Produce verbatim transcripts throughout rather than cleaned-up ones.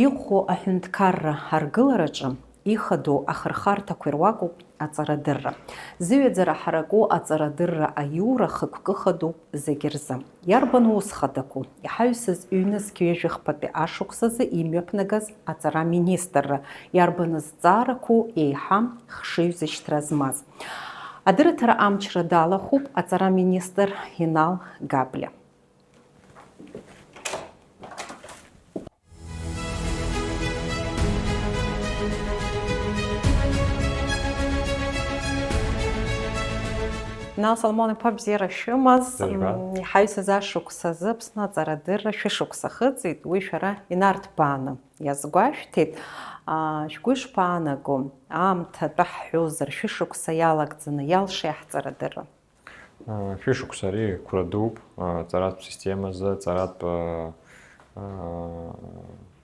Иӷәӷәоу аҳәынҭқарра аргылараҿы ихадоу ахырхарҭақәа ируакуп аҵарадырра. Зыҩаӡара ҳараку аҵарадырра аиура хықәкы хадоуп зегь рзы. Иарбан ус хадаку? Иҳаҩсыз ҩнызқь ҩажәи хԥатәи ашықәсазы имҩаԥнагаз аҵара министрра. Иарбан зҵаарақәоу еиҳа хшыҩзышьҭра змаз? Адырраҭара амчра далахәуп аҵара министр Инал Габлиа. Инал Соломон-иԥа, бзиара шәымаз. Бзиара. М, иҳаҩсыз ашықәс азы Аԥсны аҵарадырра шәышықәса ахыҵит, уи шәара инарҭбааны иазгәашәҭеит. А, шәгәы ишԥаанаго, аамҭа атәы ҳҳәозар, шәышықәса иалагӡаны иалшеи ҳҵарадырра? Шәышықәса ари қәра дууп, аҵаратә системазы, аҵаратә, а,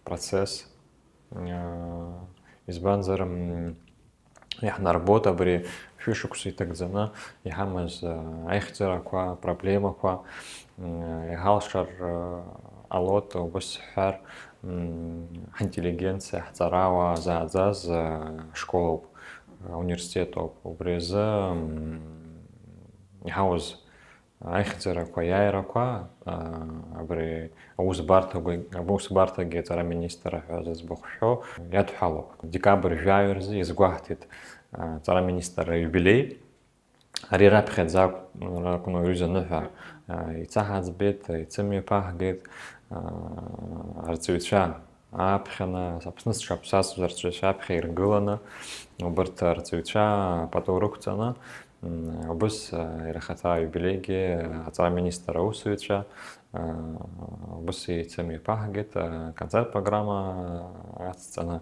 процесс. А, избанзар, м, иаҳнарбоит абри шәышықәса иҭагӡаны иҳамаз, а, аихьӡарақәа, апроблемақәа, м, иҳалшар, а, ҟалоит, убыс сҳәар, м, ҳинтеллигенциа, ҳҵарауаа зааӡаз, а, школоуп, а, университетоуп. Убри азы, м, иҳауз аихьӡарақәа, аиааирақәа, аа, абри аусбарҭақәа, аусбарҭагьы аҵара министр ҳәа зыӡбахә шәҳәо иадҳәалоуп. Декабрь жәаҩа рзы иазгәаҳҭеит, аа, аҵара министр аиубилеи. Ари раԥхьаӡа акәын, аҩыза аныҳәа, аа, ицаҳаӡбеит, ицымҩаԥаҳгеит, аа, арҵаҩцәа ааԥхьаны, Аԥсны зҽаԥсазтәыз арҵаҩцәа аԥхьа иргыланы, убарҭ арҵаҩцәа пату рықәҵаны, м, убыс, а, иара ахаҭа аиубилеигьы аҵара министр аусзуҩцәа, а, убыс еицымҩаԥаҳгеит, а, концерт программа ацҵаны,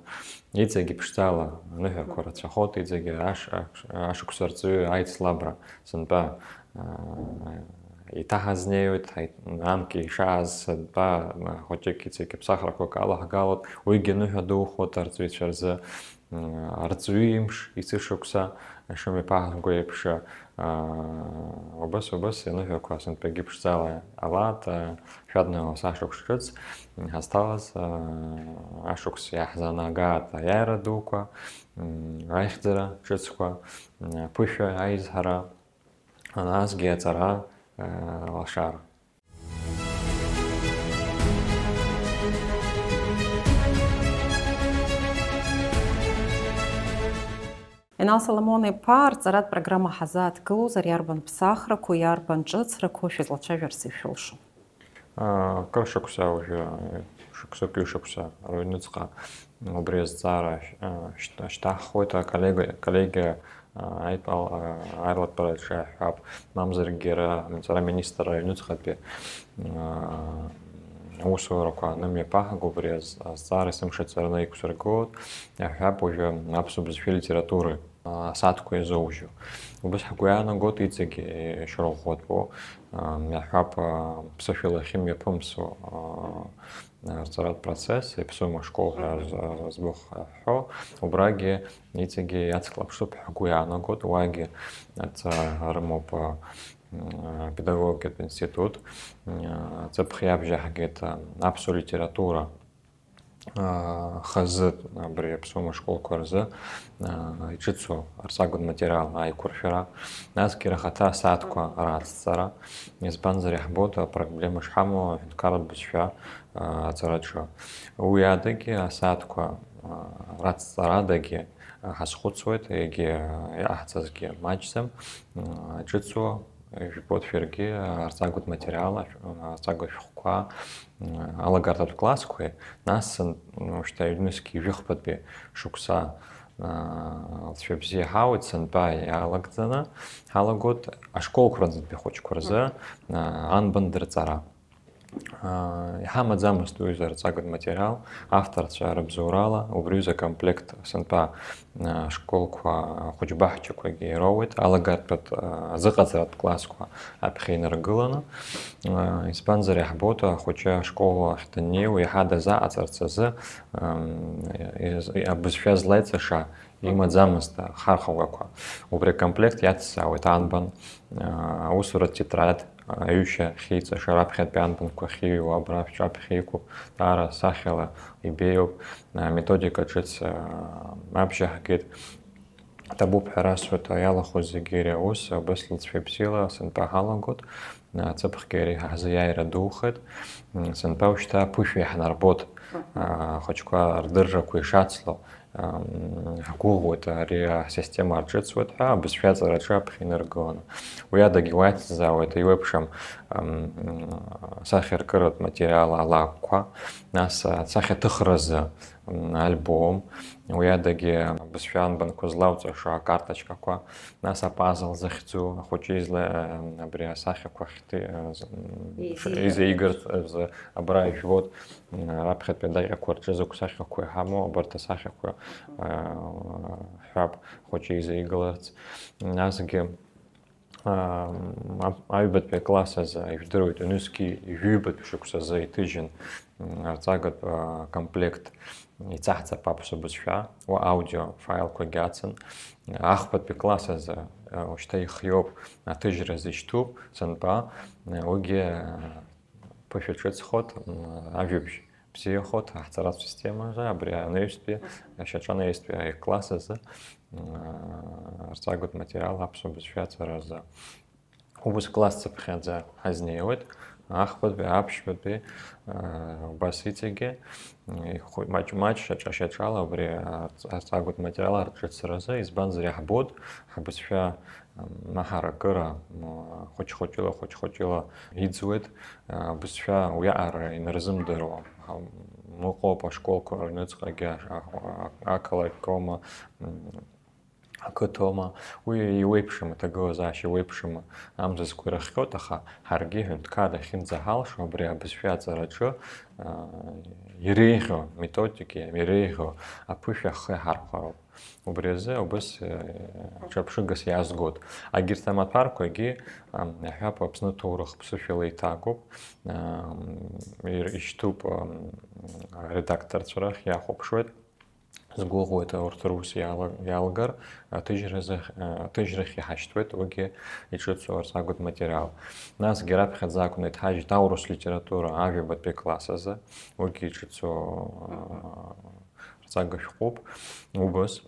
иҵегь ԥшӡала аныҳәақәа рацәахоит, иҵегь аш-, аш-, ашықәс арҵаҩы аицлабра сынтәа, а, еиҭаҳазнеиуеит, ҳаи-, амки ишааз сынтәа, а, хәыҷык иҵегь ԥсахрақәак алаҳгалоит, уигьы ныҳәа духоит арҵаҩцәа рзы. М, арҵаҩы имш, ицышықәса, ишымҩаԥаҳго еиԥш, а, убас, убас ианыҳәақәа сынтәагьы ԥшӡала ҟалааит, а, шәаднагауа сашықәс ҿыц, м, ҳазҭалаз, а, ашықәс иаҳзаанагааит аиааира дуқәа, м, аихьӡара ҿыцқәа, м, аԥышәа, аизҳара, насгьы аҵара, а, лашара. Инал Соломон-иԥа, арҵаратә программа ҳазааҭгылозар, иарбан ԥсахрақәоу, иарбан ҿыцрақәоу шәызлацәажәарц ишәылшо? А, кыр шықәса уажәы, шықәсык ҩышықәса рыҩныҵҟа убри азҵаара шь-, а, шьҭ-, шьҭаҳхуеит, аколлега, коллегиа, а, аидтәал-, а, аилатәараҿы иаҳҳәап, мамзаргьы иара аҵара министр аҩныҵҟатәи, а, аусурақәа анымҩаԥаҳго, убри аз-, азҵаара есымша ҵарны иқәсыргылоит, иаҳҳәап, уажәы аԥсуа бызшәеи литературеи асааҭқәа иазоужьу. Убас ҳгәы иаанагоит иҵегь ишырӷәӷәатәу, а, иаҳҳәап, а, ԥсышәала ахьымҩаԥымсуа, а, арҵаратә процесс, иаԥсоума ашкол ҳәа з-, зыӡбахә ҳҳәо, убрагьы иҵегьы иацклаԥшуп ҳәа ҳгәы иаанагоит, уаагьы адҵа рымоуп, а, м, педагогикатә институт, м, ҵыԥх иабжьаҳгеит, а, аԥсуа литература, а, хазы, абри аԥсуа школқәа рзы, а, иҿыцу арҵагатә материал аиқәыршәара, насгьы рхаҭа асааҭқәа рацҵара, избанзар, иаҳбоит апроблема шҳамоу аҳәынҭқарратә бызшәа, а, аҵараҿы. Уи адагьы асааҭқәа, а, рацҵарадагьы, а, ҳазхәыцуеит, егьи, а, иҟаҳҵазгьы маҷӡам, а, иҿыцу, ижәбоит шәаргьы, а, арҵагатә материал, ашә-, а, арҵагатә шәҟәқәа, а, алагартә классқәеи, нас сан-, ну, шьҭа ҩнызқь ҩажәихԥатәи шықәса, а, лҵшәа бзиа ҳауеит, сынтәа иалагӡаны ҳалагоит ашколқәа рынӡатәи ахәыҷқәа рзы, а, анбан дырҵара. Аа, иҳамаӡамызт уи зарҵагатә материал, авторцәа рыбзоурала, убри аҩыза акомплект сынтәа, аа, школқәа, ахәыҷбаҳчақәагьы ироуеит, алагартәатә, аа, азыҟаҵаратә классқәа аԥхьа инаргыланы. Аа, избанзар, иаҳбоит, ахәыҷы ашкол ахь даннеиуа, иаҳа дазаҟаҵарц азы, ам, из-, абызшәа злаиҵаша имаӡамызт ахархәагақәа. Убри акомплект иацзаауеит анбан, аа, аусуратә тетрадь, Аҩышьа ахьиҵаша, раԥхьатәи анбанқәа ахьыҩуа, абра шәҿаԥхьа иқәуп, даара сахьала ибеиоуп, методика ҿыц абжьаҳгеит. Ҭабуп ҳәа расҳәоит, иалахәыз зегьы иара ус, абас лыҵшәа бзиала сынтәа ҳалагоит, ҵыԥхгьы иара ҳзы иааира духеит, сынтәа ушьҭа аԥышәа иаҳнарбоит, ахәыҷқәа рдыррақәа ишацло, ҳгәыӷуеит ари асистема арҿыцуеит ҳәа, абызшәа аҵараҿы аԥхьа инаргыланы. Уи адагьы уаицзаауеит иуеиԥшым сахьаркыратә материал алакәқәа, нас асахьаҭыхразы альбом, уи адагьы абызшәа анбанқәа злауҵаша акарточкақәа, нас апазл захьӡу, ахәыҷы изла-, абри асахьақәа хьҭи-, изеигарц азы абра ижәбоит, раԥхьатәи адаҟьақәа рҿы зықә сахьақәа иҳамоу, абарҭ асахьақәа ҳҳәап, ахәыҷы изеигаларц. Насгьы аҩбатәи акласс азы, ижәдыруеит, ҩнызқьи жәаҩбатәи шықәсазы иҭыжьын арҵагатә комплект ицаҳҵап аԥсуа бызшәа, уа аудио файлқәагьы ацын. Ахԥатәи класс азы, ушьҭа ихиоуп, аҭыжьразы ишьҭуп, сынтәа, уигьы ԥышәа ҿыцхоит, ажәабжь бзиахоит, аҳҵаратә системазы, абри анаҩстәи, ашьаҿа анаҩстәи акласс азы, арҵагатә материал аԥсуа бызшәа аҵаразы. Убыс класс цыԥхьаӡа ҳазнеиуеит, ахԥатәи, аԥшьбатәи, убас иҵегьы, маҷ-маҷ, шьаҿа-шьаҿала убри арҵ-, арҵагатә материал арҿыцразы, избанзар, иаҳбоит ҳбызшәа, м, аҳаракыра, м, хәыҷ-хәыҷыла, хәыҷ-хәыҷыла иӡуеит, а, бызшәа уиаҟара инарзымдыруа, ҳа-, мыҟоуп ашколқәа рыҩныҵҟагьы, а-, а-, ақалақьоума, м, ақыҭоума, уи иуеиԥшым, аҭагылазаашьа иуеиԥшым амзызқәа ирыхҟьоит, аха ҳаргьы ҳәынҭқарра ахьынӡаҳалшо, абри абызшәа аҵараҿы, а, иреиӷьу методикеи, иреиӷьу аԥышәа ҳхы иаҳархәароуп. Убри азы убыс, э, ҿырԥшыгас иаазгоит. Агьырҭ амаҭәарқәагьы, ам, иаҳҳәап, Аԥсны ҭоурых ԥсышәала иҭагоуп, ам, ир-, ишьҭоуп, ам, аредакторцәа рахь иахәаԥшуеит. Сгәыӷуеит, урҭ рус иала-, иалгар, аҭыжьразы, аҭыжьрахь иҳашьҭуеит, уигьы иҿыцу арҵагатә материал. Насгьы раԥхьаӡа акәны иҭҳажьит аурыс литература ажәабатәи класс азы, уигьы иҿыцу, а, рҵага шәҟәуп, убыс.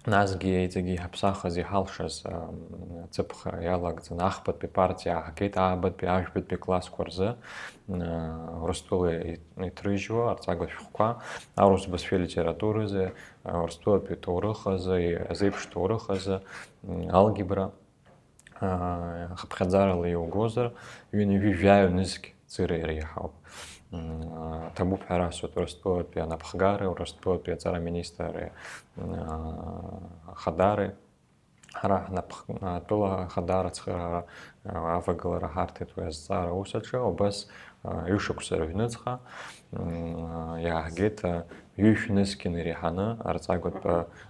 Насгьы иҵегьы иҳаԥсахыз, иҳалшаз, ам, ҵыԥх иалагӡаны ахԥатәи партиа ааҳгеит, аабатәи, ажәбатәи классқәа рзы, м, Урыстәыла и-, иҭрыжьуа арҵага шәҟәқәа, аурыс бызшәеи литературазы, а, Урыстәылатәи ҭоурых азы, и-, азеиԥш ҭоурых азы, м, алгебра. Аа, хыԥхьаӡарала иугозар, ҩынҩажәи жәаҩа нызқь ҵыра иреиҳауп. М, аа, ҭабуп ҳәа расҳәоит Урыстәылатәи анапхгареи, Урыстәылатәи аҵара министри, м, аа, ахадареи. Ҳара ҳнапх-, атәыла ахадара ацхыраара, аа, авагылара ҳарҭеит уи азҵаара аус аҿы, убас, аа, ҩышықәса рыҩныҵҟа, м, аа, иааҳгеит, аа, ҩышә нызқьны иреиҳаны арҵагатә,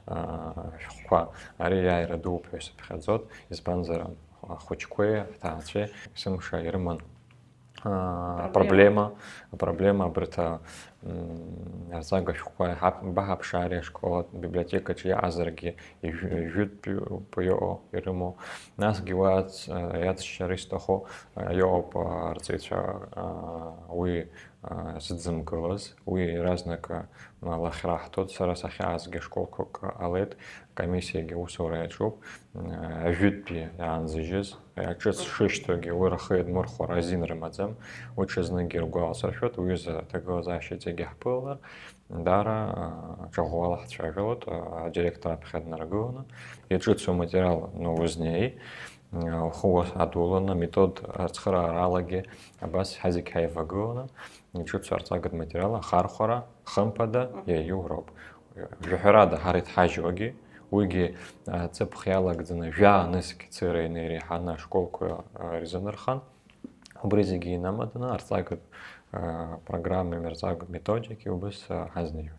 аа, шәҟәқәа. Ари иааира дууп ҳәа исыԥхьаӡоит, избанзар, ахәыҷқәеи, аҭаацәеи есымша ирыман, аа, проблема. Проблема, проблема абарҭ, м, арҵага шәҟәқәа иҳап-, баҳаԥшаари ашкол абиблиотекаҿы иаҟазаргьы ижә-, ижәытәтәиуп иҟоу, ирымоу. Насгьы уи ац-, иаҵшьра исҭаху, а, иҟоуп, а, арҵаҩцәа, а, уи, а, зыдзымкылаз, уи иаразнак, а, лахьраҳҭоит. Сара сахьаазгьы школқәак ҟалеит, комиссиагьы аусура иаҿуп, а, ажәытәтәи иаанзыжьыз, ҿыц шышьҭоугьы уи рхы иадмырхәар азин рымаӡам, уи ҽазныгьы ргәаласыршәоит, уҩыза аҭагылазаашьа иҵегь иаҳԥылалар, даара, а, ҿаӷәӷәала ҳцәажәалоит, а, адиректор аԥхьа днаргыланы, иаҿыцу аматериал, ну, узнеи, а, ухы уа-, адуланы, метод ацхырааралагьы абас ҳазегь ҳаивагыланы, иҿыцу арҵагатә материал ахархәара, хымԥада, Мгм. иаиуроуп. Жәаҳәарада, ҳара иҭҳажьуагьы, уигьы, а, ҵыԥх иалагӡаны жәаа нызқь цыра инеиреиҳаны ашколқәа, а, ирзынархан. Убри зегьы инамаданы, арҵагатә, а, программеи арҵагатә методикеи убыс, а, ҳазнеиуеит.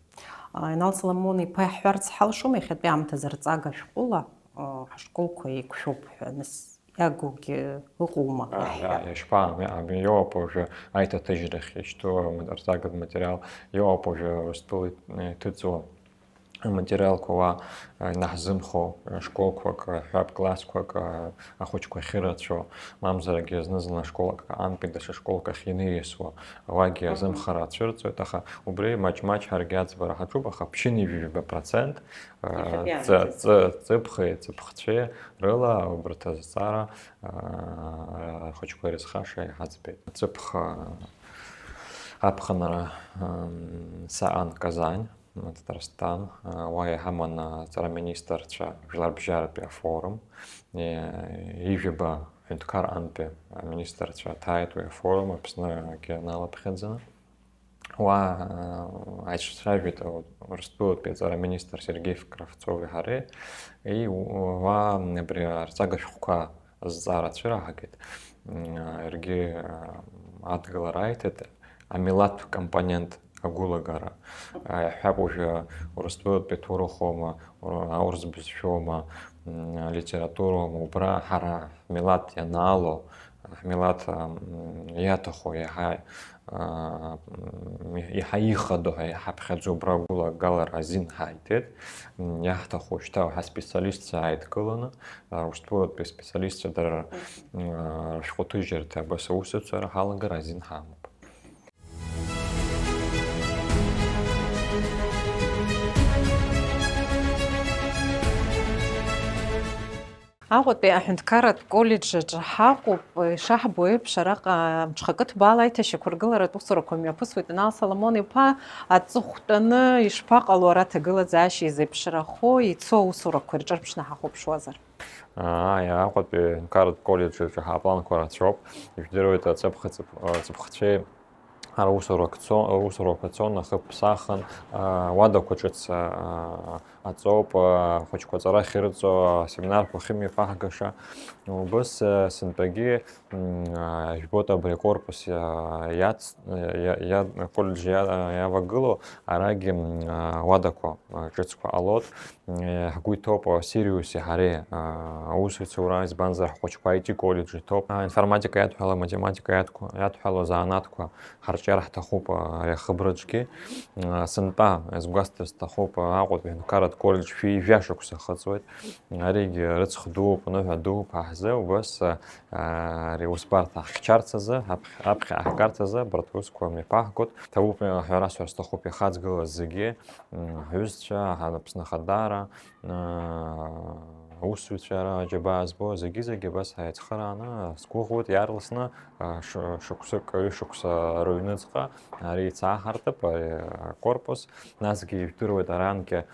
А, Инал Соломон-иԥа, иаҳҳәарц ҳалшома, иахьатәи аамҭазы арҵага шәҟәыла, а, ҳашколқәа еиқәшәоуп ҳәа, нас иагугьы ыҟоума? А, иаҳҳәап. Иа-, иашԥа, ами, ами, иоуп уажәы аиҭаҭыжьрахь ишьҭоу ам-, арҵагатә материал, иоуп уажәы Урыстәыла иҭ-, иҭыҵуа аматериалқәа уа, а, инаҳзымхо, а, школқәак, а, ҳәап классқәак, а, ахәыҷқәа ахьырацәоу, мамзаргьы зны-зынла школак аҟантәи даҽа школк ахь иниасуа, уагьы азымхара ацәырҵуеит, аха убри маҷ-маҷ ҳаргьы аӡбара ҳаҿуп, аха ԥшьынҩажәи жәаба процент, а, Иахьатәи ҵа-, аамҭазы. ҵа-, ҵыԥхеи ҵыԥхцәеи рыла убарҭ азҵаара, а, ахәыҷқәа ирызхаша иҳаӡбеит. Ҵыԥх, а, аԥхынра, ам, саан Казань. Татарстан, уа иҳаман аҵара министрцәа жәларбжьаратәи афорум, ижәаба ҳәынҭқарантәи аминистрцәа ҭааит уи афорум Аԥсны анаалаԥхьаӡаны. Уа аицәцәажәеит Урыстәылатәи аҵара министр Сергеи Кравцови ҳареи, уа абри арҵага шәҟәқәа азҵаара цәыраҳагеит. Иаргьы адгылара аиҭеит амилаҭтә компонент агәылагара. Иаҳҳәап, уажәы Урыстәылатәи ҭоурыхоума, аурыс бызшәоума, алитературоума, убра ҳара ҳмилаҭ ианаало, ҳмилаҭ иаҭаху иаҳа иаҳа ихадоу ҳәа иҳаԥхьаӡо убра агәылагалара азин ҳаиҭеит. Иаҳҭаху шьҭа ҳаспециалистцәа ааидкыланы, Урыстәылатәи специалистцәа дара рышәҟәыҭыжьырҭа абас аусуцәа ҳалагар азин ҳамоуп. Аҟәатәи аҳәынҭқарратә коллеџь аҿы ҳаҟоуп. Ишаҳбо еиԥш, араҟа мҽхакы ҭбаала аиҭашьақәыргыларатә усурақәа мҩаԥысуеит. Инал Соломон-иԥа, аҵыхәтәаны ишԥаҟало ара аҭагылазаашьа изеиԥшрахо ицо аусурақәа ирҿырԥшны ҳахәаԥшуазар? Ааи, Аҟәатәи аҳәынҭқарратә коллеџь аҿы ҳапланқәа рацәоуп. Ижәдыруеит, аҵыԥх-, аҵыԥхцәеи Ара усурақәа цо-, усурақәа цон, ахы ԥсахын, а, уадақәа ҿыц, а, аҵоуп, а, ахәыҷқәа аҵара ахьырҵо, асеминарқәа ахьымҩаԥаҳгаша. Убыс, а, сынтәагьы, м, а, жәбоит абри акорпус иа-, иац-, иа-, иа-, аколлеџь иа-, иавагылоу, арагьы, м, а, уадақәа, а, ҿыцқәа ҟалоит. Ҳгәы иҭоуп Сириуси ҳареи аусуцәа ура, избанзар, ҳхәыҷқәа I T коллеџь иҭоуп. Информатика иадҳәала, аматематика иадҳәа-, иадҳәалоу азанааҭқәа ҳарҿиар ҳҭахуп ари ахыбраҿгьы. Сынтәа, сгәасҭар сҭахуп, Аҟәатәи аҳәынҭқарратә коллеџь шәи жәа шықәса ахыҵуеит. Аригьы рыҵх дууп, ныҳәа дууп ҳа ҳзы, убас, ари усбарҭа ҳхьчарц азы, аԥхьа, аԥхьа ҳаҳгарц азы абарҭ аусқәа мҩаԥаҳгоит. Ҭабуп ҳәа расҳәар сҭахуп ихаҵгылаз зегьы. Ҳҩызцәа, Аԥсны Ахадара, аусзуҩцәа, ара аџьабаа збо, зегьы-зегьы абас ҳаицхырааны, сгәыӷуеит, иаарласны, ш-, шықәсык, ҩышықәса рыҩныҵҟа ари еицааҳартып, ари акорпус, насгьы ижәдыруеит, арантәи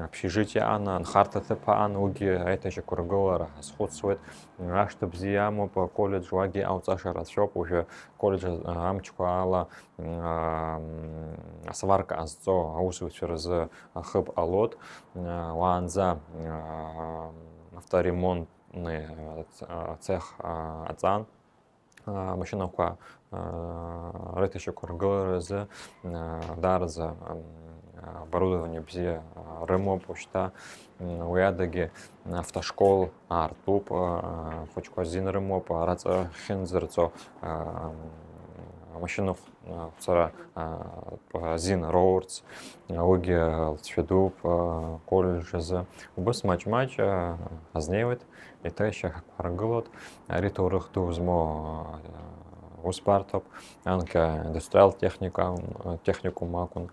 общежитие аан, анхарҭа ҭыԥ аан, уигьы аиҭашьақәыргылара ҳазхәыцуеит, ашҭа бзиа амоуп, аколлеџь уагьы иҟауҵаша рацәоуп, уажәы аколлеџь амчқәа ала, аа, асварка ҟазҵо аусуцәа рзы ахыб ҟалоит. Уаанӡа, аа, авторемонтный ацех, аа, аҵан, аа, амашьынақәа, аа, рыҭашьақәыргыларазы, аа, даараӡа, м, оборудование бзиа, аа, рымоуп уажәшьҭа. М, уи адагьы автошкол аартуп, аа, ахәыҷқәа азин рымоуп, араҵа ахьынӡарҵо, аа, амашьынахә, аа, цара, аа, азин роурц, уигьы лҵшәа дууп, аа, аколлеџь азы. Убыс маҷ-маҷ, аа, ҳазнеиуеит, еиҭа ишьақәҳаргылоит. Ари ҭоурых ду змоу, аа, усбарҭоуп. Анкьа индустриалтә техника, техникум акәын,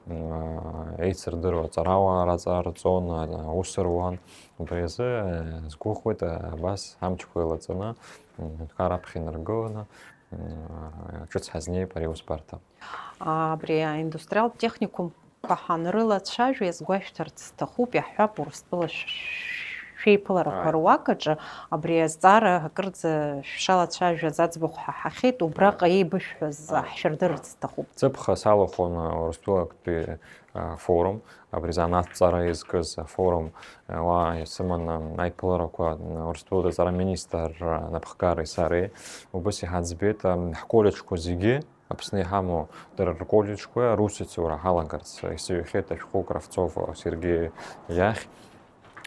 м, еицырдыруа аҵарауаа раҵа рҵон, аус руан. Убри азы, э, сгәыӷуеит, э, абас амчқәа еилаҵаны, м, аҳәынҭқар аԥхьа инаргыланы, м, ҿыц ҳазнеип ари аусбарҭа. Абри аиндустриалтә техникумқәа ҳанрылацәажәо, иазгәашәҭарц сҭахуп, иаҳҳәап, Урыстәыла шә-, шә-, шәеиԥыларақәа Ааи. Руак аҿы абри азҵаара акырӡа шәшалацәажәаз аӡбахә ҳаҳахьеит, убраҟа еибышәҳәаз Ааи. Ҳшәырдырырц сҭахуп. Ҵыԥх салахәын, э, Урыстәылатәи, э, форум. Абри занааҭҵара иазкыз афорум, уа исыман аиԥыларақәа Урыстәылатәи аҵара министр напхгареи сареи. Убыс иҳаӡбеит, ҳколлеџьқәа зегьы, Аԥсны иҳамоу дара рколлеџьқәа русеицура ҳалагарц исыҩхьеит ашәҟәы Кравцов Сергеи иахь.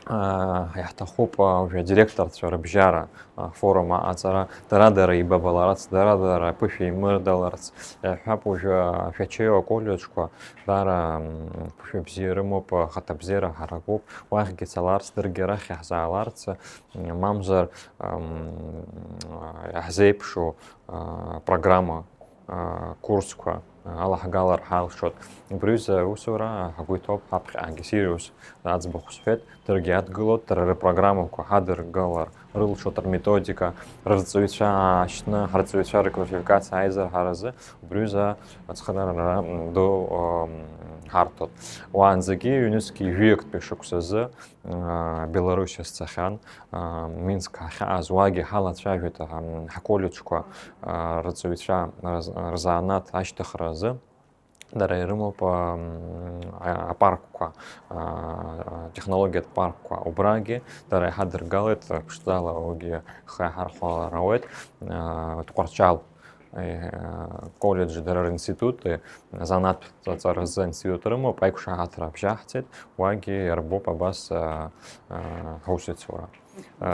Иаҳҭахуп уажәы адиректорцәа рыбжьара, форум аҟаҵара, дара-дара еибабаларц, дара-дара аԥышәа еимырдаларц. Иаҳҳәап, уажәы Шәачеиуа аколлеџьқәа даара ԥышәа бзиа рымоуп, ахаҭабзиара ҳаракуп, уахьгьы цаларц, даргьы арахь иаҳзааларц, мамзар иаҳзеиԥшу программа, курсқәа алаҳгалар ҳалшоит. Убри аҩыза аусура ҳгәы иҭоуп, ҳаԥхьаҟагьы Сириус аӡбахә сҳәеит, даргьы иадгылоит, дара рпрограммақәа ҳадыргалар рылшоит, рметодика, рырҵаҩцәа аашьҭны, ҳарҵаҩцәа рквалификациа аизырҳаразы, убри аҩыза ацхыраара ду ҳарҭоит. Уаанӡагьы ҩнызқьи жәаҩыктәи шықәсазы Белоруссиа сцахьан, Минск ҳахьааз уагьы ҳалацәажәеит ҳколлеџьқәа рҵаҩцәа рзанааҭ ашьҭыхра азы. Дара ирымоуп апаркқәа, атехнологиатә паркқәа, убрагьы дара иҳадыргалеит, ԥшӡала уигьы ихы иаҳархәалар ауеит, Тҟәарчал. Коллеџьи дара ринститути, азанааҭтә ҵараразы аинститут рымоуп, аиқәшаҳаҭра абжьаҳҵеит, уагьы иарбоуп абас ҳусеицура.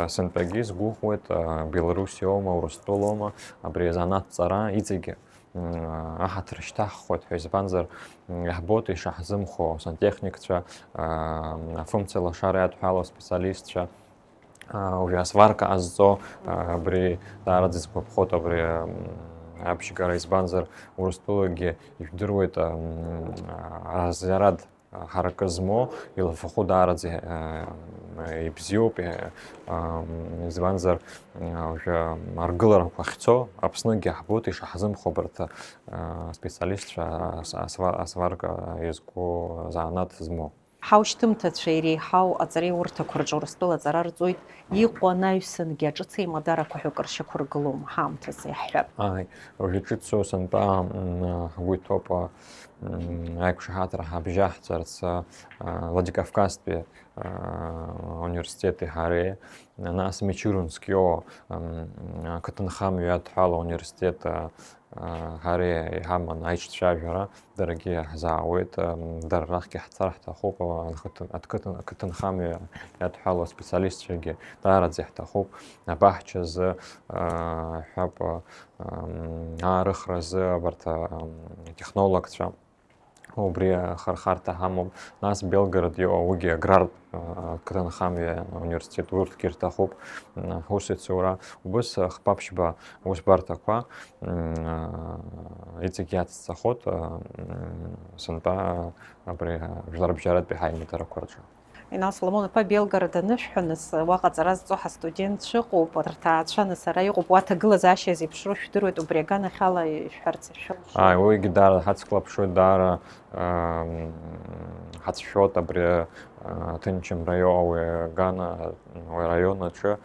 Сынтәагьы сгәыӷуеит, Белоруссиоума, Урыстәылоума, абри азанааҭтә ҵара иҵегьы аҳаҭыр шьҭаҳхуеит ҳәа, избанзар, иаҳбоит ишаҳзымхо асантехникцәа, афымца лашара иадҳәалоу аспециалистцәа, уажәы асварка ҟазҵо, абри даараӡа исгәаԥхоит абри абжьгара, избанзар, Урыстәылагьы ижәдыруеит, азиарад ҳаракы змоу, илафахәы даараӡа ибзиоуп, избанзар, уажәы аргыларақәа ахьцо, Аԥсныгьы иаҳбоит ишаҳзымхо абарҭ аспециалистцәа, асварка иазку занааҭ змоу. Ҳаушьҭымҭацәа иреиҳау аҵареиурҭақәа рҿы Урыстәыла аҵара рҵоит, иҟоу анаҩсангьы аҿыц аимадарақәа ҳәа акыр шьақәыргылом, ҳаамҭазы иаҳҳәап. Ааи, уажәы ҿыцу сынтәа, м, ҳгәы иҭоуп, м, аиқәшаҳаҭра ҳабжьаҳҵарц, а, Владикавказтәи, а, университети ҳареи, нас Мичуринскио, м, ақыҭанхамҩа иадҳәало университет, а, ҳара иҳаман аиҿцәажәара, даргьы иаҳзаауеит, дара рахьгьы ҳцар ҳҭахуп, ақыҭан-, ақыҭан-, ақыҭанхамҩа иадҳәалоу аспециалистцәагьы даараӡа иаҳҭахуп, абаҳча азы, ҳҳәап, аарыхра азы абарҭ атехнологцәа. Убри ахырхарҭа ҳамоуп. Нас Белгород иҟоу уигьы аграртә, а, ақыҭанхамҩа университет, урҭгьы ирҭахуп, м, ҳусеицура. Убыс, а, хԥа-ԥшьба усбарҭақәа, м, а, иҵегь иацҵахоит, а, м, сынтәа абри, а, жәларбжьаратәи ҳаимадарақәа рҿы. Инал Соломон-иԥа, Белгород анышәҳәа, нас, уаҟа аҵара зҵо ҳастудентцәа ыҟоуп, рҭаацәа, нас, ара иҟоуп, уа ҭагылазаашьа зеиԥшроу шәдыруеит, убри аганахьала ишәҳәарц ишәылшоит. Ааи, уигьы даара ҳацклаԥшуеит, даара, ам, ҳацәшәоит абри, а, ҭынчымра иоуа уи агана, уи араион аҿы,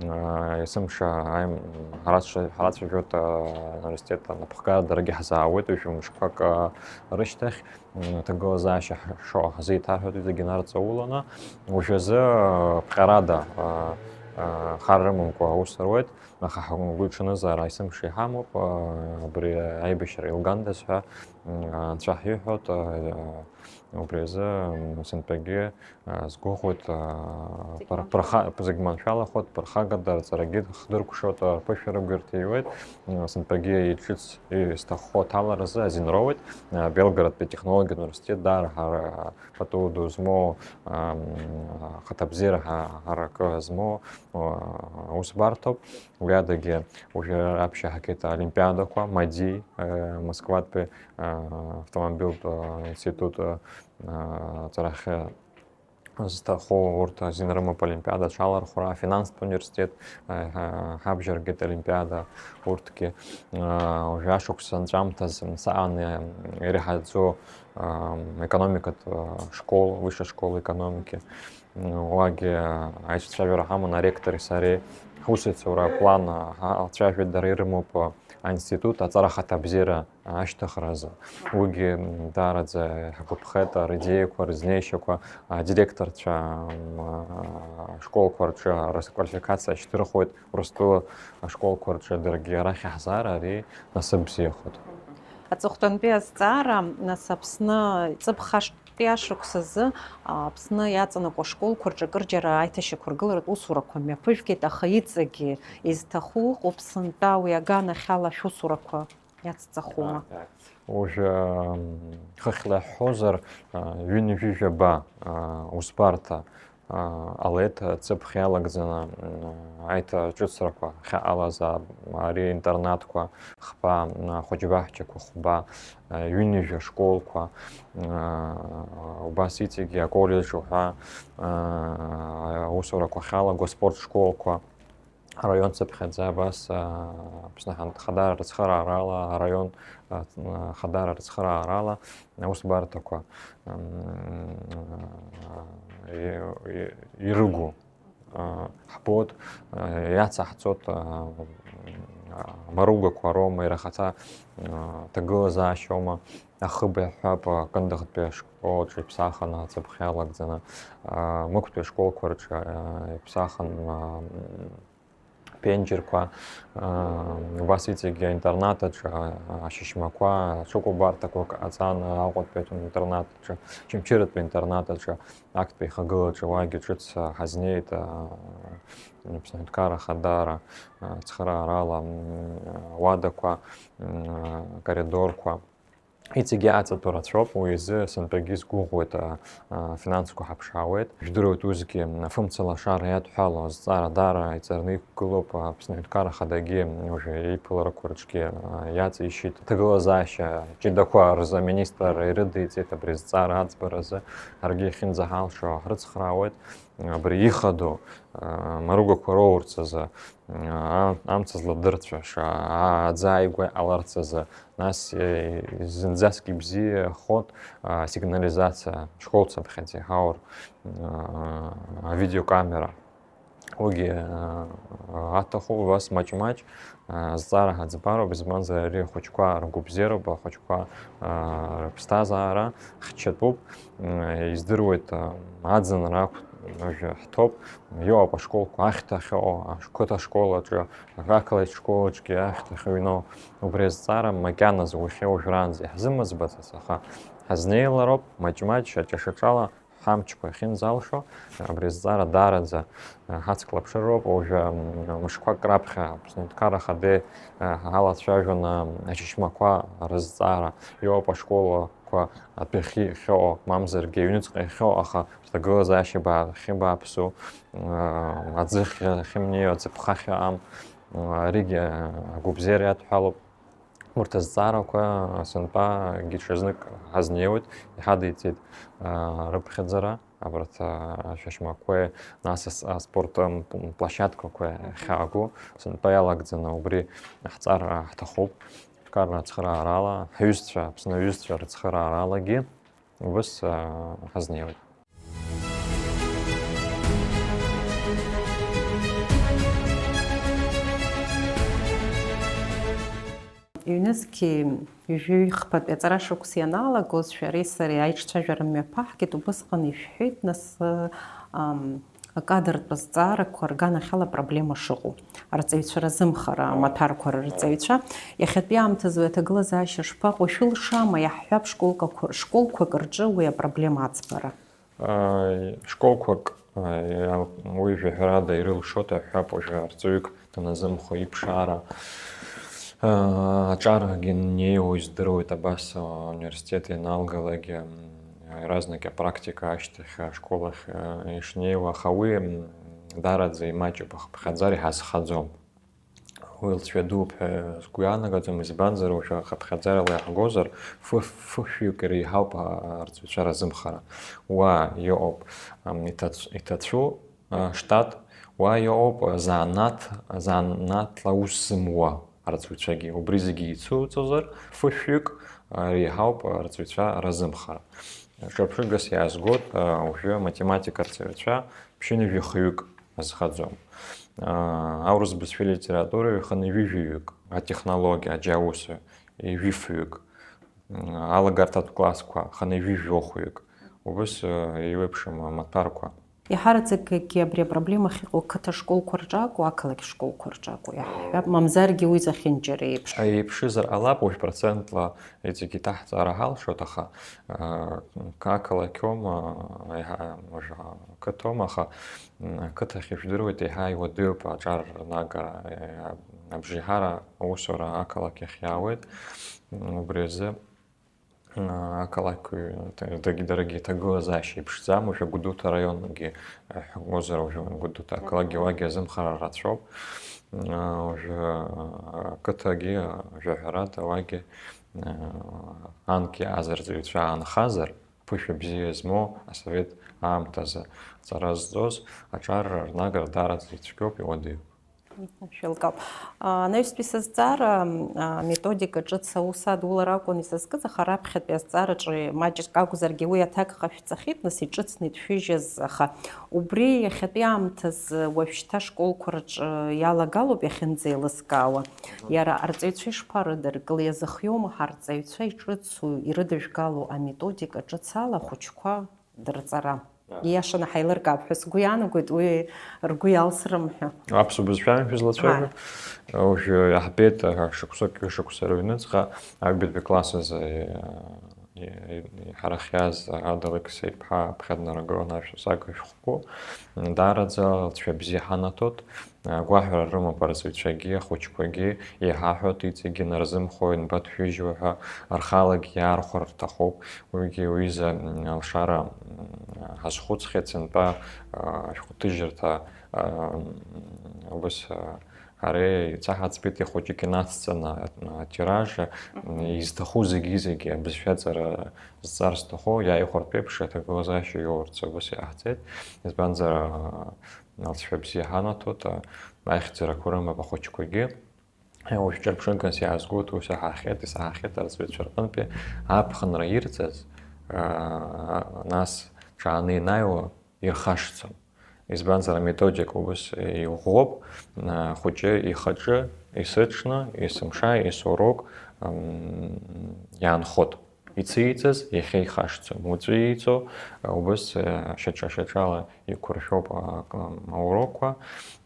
а, есымша аим-, ҳарацәа-, ҳарацәажәоит, а, университет анапхгара, даргьы ҳзаауеит, ҩажәа мышқәак, а, рышьҭахь. М, аҭагылазаашьа ҳшо ҳзеиҭарҳәоит, зегьы нарҵауланы. Уажәазы, а, ԥҟьарада, а, а, хар рымамкәа аус руеит, аха ҳгәы иҽанызаара есымша иҳамоуп, а, абри аибашьра илгандаз ҳәа, м, анцәа ҳиҳәоит, а, а, убри азы, м, сынтәагьы, а, сгәыӷуеит, а, Зегь пыр-, маншәала. Пырха-, зегь маншәалахоит, ԥырхагада рҵарагьы хдыркәшоит, а, рԥышәарақәа ирҭиуеит, м, сынтәагьы иҿыц Исҭаххо аҭаларазы азин роуеит, а, Белгородтәи атехнологиатә университет даара ҳара пату ду змоу, ам, хаҭабзиара ҳа-, ҳаракы змоу, а, усбарҭоуп. Уи адагьы уажәы раԥхьа ҳагеит аолимпиадақәа, МАДИ, а, Москватәи, а, автомобильтә, а, институт, а, а, ҵарахьы зҭаху урҭ азин рымоуп олимпиада аҽалархәра, афинанстә университет, ҳа-, ҳабжьаргеит олимпиада, урҭгьы, уажәы ашықәс анҵәамҭаз саҟан иреиҳаӡоу, ам, економикатә, а, школ, высшая школа экономики. Уагьы аицәцәажәара ҳаман аректори сареи, ҳусеицура аплан, а, ҳацәажәеит, дара ирымоуп, а, аинститут аҵара ахаҭабзиара ашьҭыхразы. Уигьы, м, даараӡа ҳгәаԥхеит, ридеиақәа, рызнеишьақәа, адиректорцәа, м, ашколқәа рҿы рквалификациа шьҭырхуеит, Урыстәыла ашколқәа рҿы даргьы арахь иаҳзаар ари насыԥ бзиахоит. Аҵыхәтәантәи азҵаара, нас, Аԥсны ҵыԥх ашк-, Иашықәсазы Аԥсны иаҵанакуа ашколқәа рҿы акырџьара аиҭашьақәыргыларатә усурақәа мҩаԥыжәгеит, аха иҵегьы изҭаху ыҟоуп сынтәа уи аганахьала шәусурақәа иацҵахума? Уажәы, м, хыхьла иаҳҳәозар, а, ҩынҩажәижәаба, а, усбарҭа, а, ҟалеит, а, ҵыԥх иалагӡаны, м, аиҭаҿыцрақәа ахьаҟалаз, а, ари интернатқәа хԥа, м, ахәыҷбаҳчақәа хәба, а, ҩынҩажәа школқәа, а, убас иҵегьы аколлеџь уҳәа, а, аусурақәа ахьалаго аспорт школқәа. Араион цыԥхьаӡа абас, аа, Аԥсны ҳан-, Ахадара рыцхыраарала, араион, а, Ахадара рыцхыраарала аусбарҭақәа, м, и-, и-, ирыгу, а, ҳбоит, а, иацаҳҵоит, а, м, а, амаругақәа роума, иара ахаҭа, а, ҭагылазаашьоума, ахыб иаҳҳәап, а, Кындыӷтәи ашкол аҿы иԥсахын, ацыԥх иалагӡаны, а, Мықәтәи ашколқәа рҿы, а, иԥсахын, а, м, Ԥенџьырқәа, аа, убас иҵегь аинтернат аҿы, аа, ашьышьмақәа, ҽыкәабарҭақәак ҟаҵан, Аҟәатәи аинтернат аҿы, Очамчыратәи аинтернат аҿы, актәи ихагылаҿы уагьы ҿыц, аа, ҳазнеит, аа, Аԥсны аҳәынҭқарра Ахадара, аа, цхыраарала, м, уадақәа, м, коридорқәа. Иҵегьы аҵатәу рацәоуп, уи азы сынтәагьы сгәыӷуеит, а, афинансқәа ҳаԥшаауеит. Жәдыруеит, усгьы афымца лашара иадҳәало азҵаара даара иҵарны иқәгылоуп, Аԥсны аҳәынҭқарра Ахадагьы уажәы иԥыларақәа рҿгьы, а, иаҵишьит. Аҭагылазаашьа ҷыдақәа рзы аминистр ирыдиҵеит абри азҵаара аӡбаразы, ҳаргьы иахьынӡаҳалшо ҳрыцхраауеит. Абри ихадоу, а, маругақәа роурц азы, а, амца зладырцәаша, а, аӡы ааигәа иҟаларц азы, нас, е, зынӡаск ибзиахоит, а, сигнализациа, школцыԥхьаӡа иҳаур, а, авидеокамера. Уигьы, а, аҭахуп, убас маҷ-маҷ, а, зҵаара ҳаӡбароуп, избанзар ари ахәыҷқәа ргәабзиароуп, ахәыҷқәа, а, рыԥсҭазаара хьчатәуп. М, издыруеит, а, аӡынра ақә-, уажәы ҳҭоуп, иоуп ашколқәа ахьҭа ахьыҟоу, ақыҭа школ аҿы, ақалақь школ аҿгьы ахьҭа ахьыҩноу. Убри азҵаара макьаназы уахьа уажәраанӡа иаҳзымыӡбацыз, аха ҳазнеилароуп, маҷ-маҷ, шьаҿа-шьаҿала ҳамчқәа ахьынӡалшо, абри азҵаара даараӡа, а, ҳацклаԥшыроуп. Уажәы, м, мышқәак раԥхьа Аԥсны аҳәынҭқарра Ахадеи, а, ҳалацәажәон, а, ашьышьмақәа рызҵаара, иоуп ашколқәа адәахьы иахьыҟоу, мамзаргьы аҩныҵҟа иахьыҟоу, аха рҭагылазаашьа баа-, ахьыбааԥсу, а, аӡы ахьы-, ахьымнеиуа, аӡыԥха ахьыҟам, а, аригьы, а, агәабзиара иадҳәалоуп. Урҭ азҵаарақәа сынтәагьы ҽазнык ҳазнеиуеит, иҳадиҵеит, а, рыԥхьаӡара, абарҭ, а, ашьышьмақәеи, нас ас-, аспорт, м, п-, площадкақәеи ахьаагу, сынтәа иалагӡаны убри ҳҵар, а, ҳҭахуп. Ҳәынҭқарра ацхыраарала, ҳҩызцәа, Аԥсны аҩызцәа рыцхырааралагьы убыс, а, ҳазнеиуеит. Ҩнызқьи ҩажәи хԥатәи аҵара шықәс ианалагоз, шәареи сареи аиҿцәажәара мҩаԥаҳгеит, убысҟан ишәҳәеит, нас, ам, акадартә азҵаарақәа рганахьала апроблема шыҟоу, арҵаҩцәа разымхара, амаҭәарқәа рырҵаҩцәа. Иахьатәи аамҭазы уи аҭагылазаашьа шԥаҟоу, шәылшама, иаҳҳәап, школкақәа-, школқәак рҿы уи апроблема аӡбара? Ааи, школқәак, ааи, уи жәаҳәарада ирылшоит, аҳәап, уажәы арҵаҩык даназымхо иԥшаара, аа, аҿарагьы неиуа издыруеит, абас, аа, ауниверситет ианалгалак, м, иаразнак апрактика ашьҭахь ашкол ахь, аа, ишнеиуа, аха уи, м, даараӡа имаҷуп, ахыԥхьаӡара иҳазхаӡом. Уи лҵшәа дууп ҳәа сгәы иаанагаӡом, избанзар, уажәы ахыԥхьаӡарала иаҳгозар, фы-, фышәҩык иреиҳауп, а, арҵаҩцәа разымхара. Уа иҟоуп, ам, иҭац-, иҭацәу, а, штат, уа иҟоуп, а, занааҭ, занааҭла аус зымуа арҵаҩцәагьы. Убри зегьы ицуҵозар, фышәҩык, а, иреиҳауп арҵаҩцәа разымхара. Ҿырԥшыгас иаазгоит, а, уажәы аматематика арҵаҩцәа ԥшьынҩажәи хҩык азхаӡом. Аа, аурыс бызшәеи литературеи хынҩажәи жәаҩык, атехнологиа, аџьаусҩы, ҩажәи фҩык, м, алагарҭатә классқәа, хынҩажәи жәохәҩык, убыс, э, еиуеиԥшым амаҭәарқәа. Иҳараӡакгьы абри апроблема ахьыҟоу қыҭа школқәа рҿы акәу, ақалақь школқәа рҿы акәу, иаҳҳәап, мамзаргьы уи зехьынџьара еиԥш. Еиԥшызар ҟалап, уажә процентла иҵегь иҭаҳҵара ҳалшоит, аха, а, ақалақьоума, еиҳа, уажә ақыҭоума, аха, м, ақыҭахь ижәдыруеит, еиҳа иуадаҩуп аҿар рнагара, е, абжеиҳара аусура ақалақь ахь иаауеит. М, убри азы, а, ақалақь, т-, даргьы, даргьы иҭагылазаашьа иԥшӡам, уажәы Гәдоуҭа араионгьы, э, ҳәагозар, уажәы Гәдоуҭа ақалақьгьы уагьы азымхара рацәоуп. А, уажәы, а, ақыҭагьы, а, жәаҳәарада уагьы, а, анкьа азырҵаҩцәа аанхазар, ԥышәа бзиа змоу асовет аамҭазы ҵара зҵоз аҿар рнагара даараӡа ицәгьоуп, иуадаҩуп. Шәеилкаауп. А, анаҩстәи сызҵаара, а, методика ҿыц аус адулар акәын исызкыз, аха раԥхьатәи азҵаараҿы маҷк акәзаргьы уи аҭак ҟашәҵахьеит, нас иҿыцны итәшәыжьыз, аха убри иахьатәи аамҭазы уажәшьҭа ашколқәа рҿы иалагалоуп иахьынӡеилыскаауа. Мгм. Иара арҵаҩцәа ишԥарыдыркылеи, иазыхиоума ҳарҵаҩцәа иҿыцу, ирыдыжәгало аметодика ҿыц ала ахәыҷқәа дырҵара. Иашаны ҳаилыркаап ҳәа сгәы иаанагоит, уи ргәы иалсрым ҳәа. Аԥсуа бызшәами шәызлацәажәо? Уажәы иаҳбеит, а, шықәсык, шықәса рыҩныҵҟа аҩбатәи класс азы, и-, и-, иҳарахиаз Ада Алықьса-иԥҳа аԥхьа днаргылан ашәа сага шәҟәқәоу. Даараӡа лҵшәа бзиа ҳанаҭоит. Агәаҳәара рымоуп арҵаҩцәагьы, ахәыҷқәагьы, еиҳаҳәоит, иҵегьы нарзымхо, ианбаҭшәыжьуа ҳәа, рхалагьы иаархәар рҭахуп. Уигьы уҩыза, м, алшара, м, ҳазхәыцхьеит, сынтәа, а, ашәҟәҭыжьырҭа, а, м, убыс, а, ҳара ицаҳаӡбеит, ихәыҷык инацҵаны, а, атираж, м, изҭаху зегьы-зегьы абызшәаҵара зҵар зҭаху, иааихәартә еиԥш аҭагылазаашьа иоурц убыс иҟаҳҵеит. Избанзар, а, алҵшәа бзиа ҳанаҭоит, а, аихьӡарақәа рымоуп ахәыҷқәагьы. Уажә ҿырԥшыгас иаазгоит, ус иаҳахьеит, исаҳахьеит арҵаҩцәа рҟынтәи аԥхынра ирҵаз, аа, нас ҽааны ианааиуа ирхашҭӡом. Избанзар, аметодика убыс иӷәӷәоуп, аа, хәыҷы ихаҿы, есыҽны, есымша, есурок, м, иаанхоит. Ицеиҵаз иахьа ихашҭӡом. Уаҵәы ииҵо, убыс, э, шьаҿа-шьаҿала иқәыршәоуп, а, к-, аурокқәа.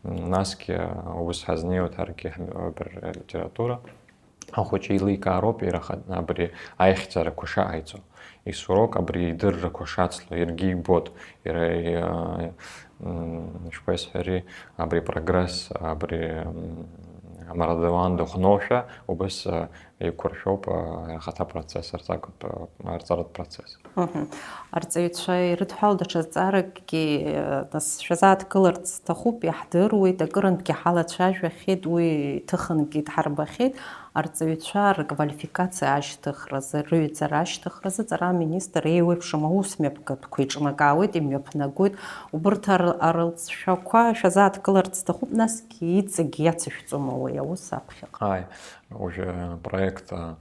М, насгьы, а, убыс ҳазнеиуеит ҳаргьы ҳм-, абри алитература. Ахәыҷы еиликаароуп иара ха-, абри аихьӡарақәа шаҟаиҵо. Исурок абри идыррақәа шацло, иаргьы ибоит. Иара, и-, а, м, ишԥасҳәари, абри прогресс, абри, м, амарадауан дыхәноушәа, убыс, а, еиқәыршәоуп, а, ахаҭа процесс, арҵагатә, а, арҵаратә процесс. Мгм. Арҵаҩцәа ирыдҳәалоу даҽа зҵааракгьы, а, нас шәазааҭгыларц сҭахуп, иаҳдыруеит, акырынтәгьы ҳалацәажәахьеит, уи ҭыхынгьы дҳарбахьеит, арҵаҩцәа рквалификациа ашьҭыхразы, рыҩҵара ашьҭыхразы аҵара аминистр еиуеиԥшым аусмҩаԥгатәқәа иҿнакаауеит, имҩаԥнагоит. Убырҭ ар-, арылҵшәақәа шәазааҭгыларц сҭахуп, насгьы иҵегь иацышәҵома уи аус аԥхьаҟа? Ааи, уажәы апроект, а,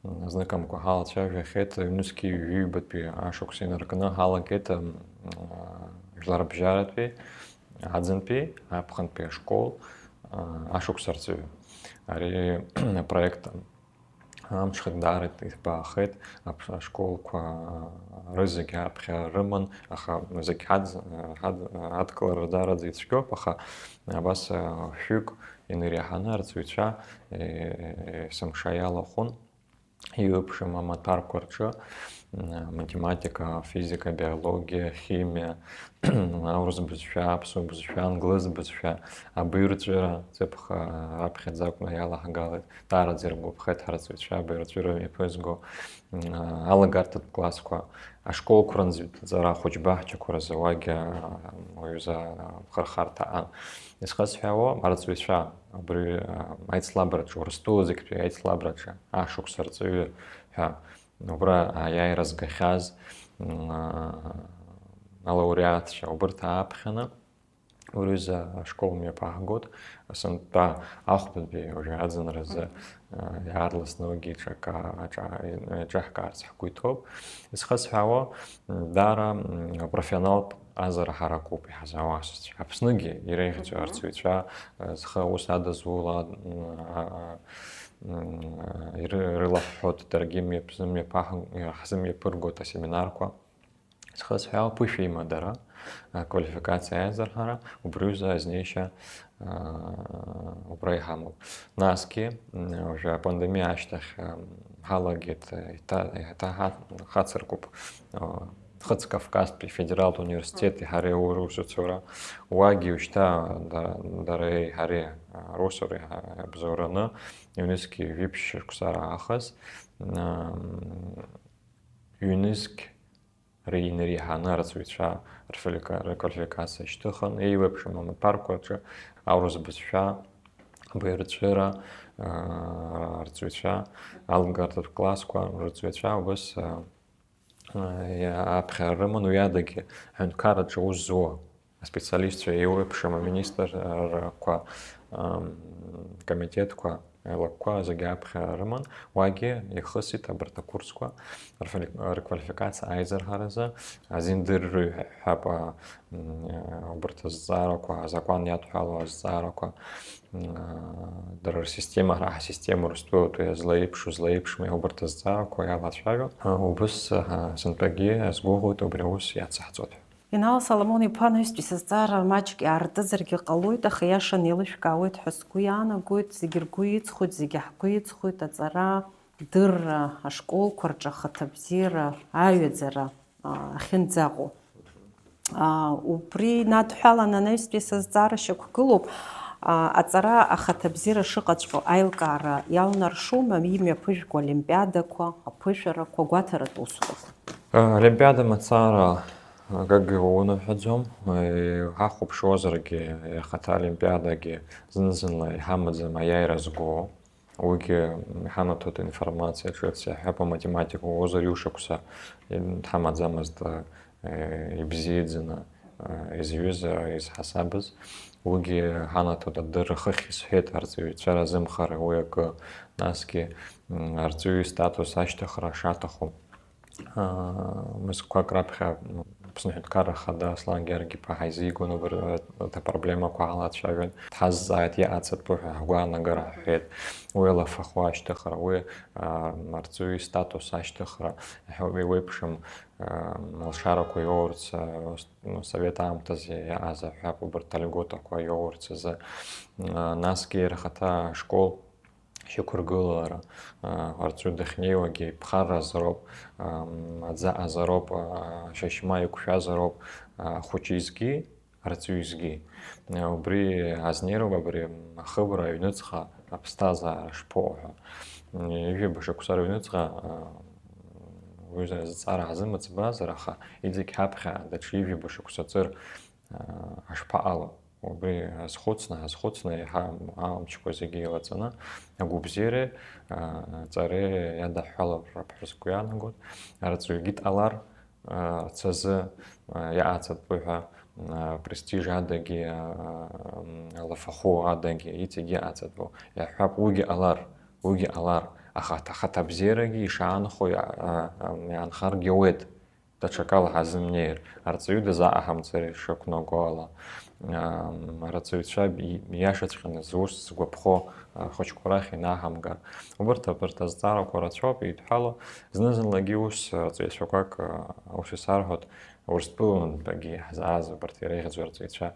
зныкымкәа ҳалацәажәахьеит, ҩнызқьи ҩбатәи ашықәс инаркны ҳалагеит, м, а, жәларбжьаратәи, аӡынтәи, аԥхынтәи ашкол, а, ашықәс арҵаҩы. Ари апроект амҽхак даара иҭбаахеит, аԥ-, ашколқәа рызегь аԥхьа рыман, аха зегь ҳадз-, ҳад-, ҳадкылара даараӡа ицәгьоуп, аха абас, а, шәҩык инареиҳаны арҵаҩцәа, е-, есымша иалахәын, еиуеиԥшым амаҭәарқәа рҿы, м, математика, физика, биологиа, химиа, аурыс бызшәа, аԥсуа бызшәа, англыз бызшәа, абаҩрҵәыра, ҵыԥх, а, раԥхьаӡа акәны иалаҳгалеит. Даараӡа иргәаԥхеит ҳарҵаҩцәа абаҩрҵәыра мҩаԥызго, м, а, алагарҭатә классқәа, ашколқәа рынҵәҵара, ахәыҷ баҳчақәа рзы уагьы, а, уаҩыза, а, хырхарҭа аҟан. Исхысҳәаауа, арҵаҩцәа, абри, а, аицлабраҿы, Урыстәыла зегьтәи аицлабраҿы, ашықәс арҵаҩы ҳәа, убра аиааира згахьаз, м, а, алауреатцәа, убырҭ ааԥхьаны, урҩыза ашкол мҩаԥаҳгоит, сынтәа ахәбатәи уажәы аӡынразы, а, иаарласны уигьы ҿака-, аҿа-, еиҿаҳкаарц ҳгәы иҭоуп. Исхысҳәаауа, м, даара, м, профессионалтә азара ҳаракуп иҳазаауа асасцәа. Аԥсныгьы иреиӷьӡоу арҵаҩцәа, а, зхы аус адызула, м, а, а, м, а, иры-, ирылаҳҳәоит, даргьы мҩаԥ-, зымҩаԥаҳ-, ҳзымҩаԥыргоит асеминарқәа. Зхысҳәаау ԥышәа имадара, Аквалификациа аизырҳара, убри аҩыза азнеишьа, аа, убра иҳамоуп. Насгьы, м, уажәы апандемиа ашьҭахь, ам, ҳалагеит, еиҭа, еиҭа ҳа-, ҳацыркуп, аа, Хыцкавказтәи федералтә университети ҳареи аусуцәа, уагьы уажәшьҭа да-, дареи ҳареи, аа, русура иҳа-, иабзоураны, ҩнызқь ҩажәи ԥшь шықәса раахыс, ам, ҩнызқь Ри-, инареиҳаны арҵаҩцәа рфалика-, рквалификациа шьҭыхын, еиуеиԥшым амаҭәарқәа рҿы аурыс бызшәа, абаҩрҵәыра, аа, арҵаҩцәа, алгартә классқәа рырҵаҩцәа убас, аа, аԥхьара рыман, уи адагьы аҳәынҭқарраҿы аус зуа аспециалистцәа еиуеиԥшым аминистрқәа, ам, комитетқәа, еилакқәа зегьы аԥхьара рыман, уагьы ихысит абарҭ акурсқәа рфали-, рквалификациа аизырҳаразы азин дырры ҳәа, м, убарҭ азҵаарақәа, азакәан иадҳәалоу азҵаарақәа, м, дара рсистема, ҳара ҳсистема Урыстәылатәи злаиԥшу, злаиԥшуми, убарҭ азҵаарақәа иалацәажәон. Убыс, ҳа, сынтәагьы азгәыӷуеит убри аус иацаҳҵоит ҳәа. Инал Соломон-иԥа, анаҩстәи сызҵаара маҷк иаартызаргьы ҟалоит, аха иашан еилышәкаауеит ҳәа сгәы иаанагоит, зегьы ргәы иҵхоит, зегьы ҳгәы иҵхоит аҵара, дырра, ашколқәа рҿы ахаҭабзиара, аҩаӡара, а, ахьынӡаҟоу. А, убри инадҳәалан анаҩстәи сызҵаара шьақәгылоуп, а, аҵара ахаҭабзиара шыҟаҵәҟьоу аилкаара иалнаршома имҩаԥыжәго олимпиадақәа, аԥышәарақәа, гәаҭаратә усурақәа? А, олимпиада мацара Акгьы уныҳәаӡом, ҳахәаԥшуазаргьы, иахьа аолимпиадагьы зны-зынла иҳамаӡам аиааира зго, уигьы иҳанаҭоит информациа ҿыц, иаҳҳәап, аматематика уозар ҩышықәса дҳамаӡамызт, ибзиаӡаны изҩыз, изҳасабыз, уигьы ҳанаҭоит адырра хыхь, исҳәеит, арҵаҩцәа разымхара уи акы, насгьы арҵаҩы истатус ашьҭыхра шаҭаху. Мызқәак раԥхьа Аԥсны Аҳәынҭқарра Ахада Аслан Гьаргь-иԥа ҳаизигон, убарҭ апроблемақәа ҳалацәажәон. Дҳазҵааит, иҟаҵатәу ҳәа ҳгәаанагара ҳҳәеит. Уи алафахәы ашьҭыхра, уи арҵаҩы истатус ашьҭыхра, еиуеиԥшым алшарақәа иоурц, Совет аамҭазы иааз аҳәап, убарҭ альготақәа иоурц азы. Насгьы иара ихаҭа ашкол шьақәыргылара, арҵаҩы дахьнеиуагьы иԥхарразароуп, аӡы аҟазароуп, ашьашьма еиқәшәазароуп, ахәыҷы изгьы, арҵаҩы изгьы. Убри азнеироуп абри ахыбра аҩныҵҟа аԥсҭазаара шԥоу ҳәа. Ҩажәа шықәса рыҩныҵҟа уи зҵаара ҳзымыӡбазар, аха иҵегь ҳаԥхьа даҽа ҩажәа шықәса ҵыр ҳашԥаҟало? Убри азхәыцны, ҳазхәыцны, еиҳа амчқәа зегьы еилаҵаны, агәабзиареи, аҵареи иадаҳҳәалароуп ҳәа сгәы иаанагоит. Арҵаҩгьы дҟалар, рцазы иаҟаҵатәу ҳәа, апрестиж адагьы, алафахәы адагьы, иҵегьы иаҟаҵатәу. Иаҳҳәап, уигьы ҟалар, уигьы ҟалар, аха ахаҭабзиарагьы ишаанхо иаанхаргьы ауеит. Даҽакала ҳазымнеир, арҵаҩы дазааҳамҵар ишақәнаго ала, арҵаҩцәа ииашаҵәҟьаны зус згәаԥхо ахәыҷқәа рахь инаҳамгар. Убарҭ, абарҭ азҵаарақәа рацәоуп еидҳәало. Зны-зынлагьы ус арҵаҩцәақәак, ус исарҳәоит, Урыстәылантәигьы иаҳзааз убарҭ иреиӷьӡоу арҵаҩцәа.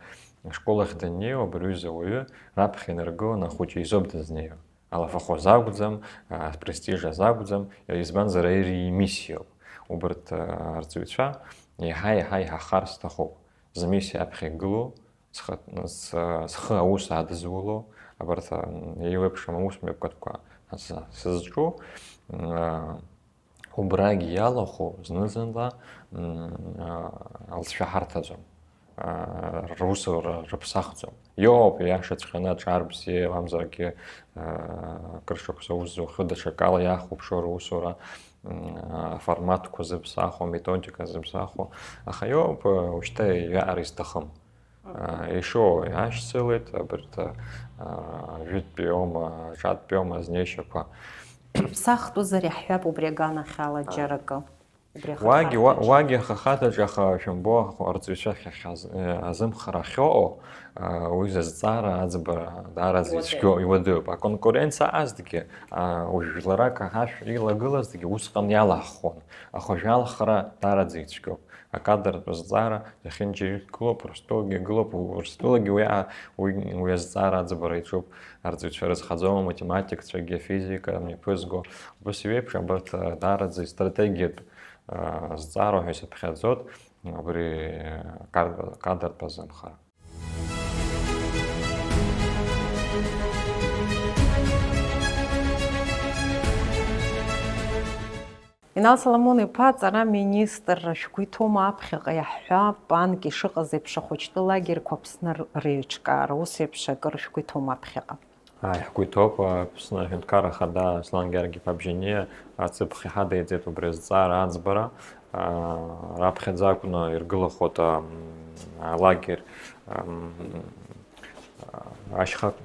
Ашкол ахь даннеиуа, абри аҩыза ауаҩы раԥхьа инаргыланы ахәыҷы изоуп дызнеиуа. Алафахәы азы акәӡам, апрестиж азы акәӡам, избанзар, ари имиссиоуп. Убарҭ арҵаҩцәа еиҳа-еиҳа иҳахар сҭахуп. Змиссиа аԥхьа игылоу, схы, схы аус адызуло, абарҭ еиуеиԥшым аусмҩаԥгатәқәа сызҿу, Убрагь иалахәу зны-зынла, м, а, алҵшәа ҳарҭаӡом, а, русура рыԥсахӡом. Иоуп, иашаҵәҟьаны аҿар бзиа, мамзаргьы, а, акыр шықәса ус зухьы, даҽакала иахәаԥшуа русура, м, аформатқәа зыԥсахуа, аметодика зыԥсахуа. Аха иоуп, а, ушьҭа иаҟара изҭахым. Ишоу иашьцылеит абарҭ, жәытәтәиоума, ҿатәтәиоума азнеишьақәа. Ԥсахтәызар иаҳҳәап убри аганахьала џьара акы. Уагьы, уа-, уагьы ахы ахаҭаҿы, аха шәымбо, ахә-, арҵаҩцәа ахьахьаз-, э, азымхара ахьыҟоу, а, уи зызҵаара аӡбара даараӡа ицәгьоу, иуадаҩуп. Аконкуренциа аҟазҭгьы, а, уажә жәларак ашә илагылазҭгьы усҟан иалаҳхуан, аха уажә алхра даараӡа ицәгьоуп. Акадр зҵаара зехьынџьара иргылоуп, Урыстәылагьы иргылоуп, Урыстәылагьы уи а-, уи, уи азҵаара аӡбара иаҿуп, арҵаҩцәа рызхаӡома, математикцәагьы, афизика мҩаԥызго, убас еиԥш, абарҭ, а, даараӡа истратегиатә, а, зҵаара ҳәа исыԥхьаӡоит, абри, а, кад-, кадртә азымхара. Инал Соломон-иԥа, аҵара аминистрра шәгәы иҭоума аԥхьаҟа иаҳҳәап, анкьа ишыҟаз еиԥш ахәыҷтәы лагерьқәа Аԥсны р-, реиҿкаара, ус еиԥш акыр шәгәы иҭоума аԥхьаҟа? Ааи, ҳгәы иҭоуп, Аԥсны аҳәынҭқарра ахада Аслан Георги-иԥа Бжьаниа аҵыԥх иҳадиҵеит убри азҵаара аӡбара, аа, раԥхьаӡа акәны иргылахоит, ам, алагерь, ам, ашьха-,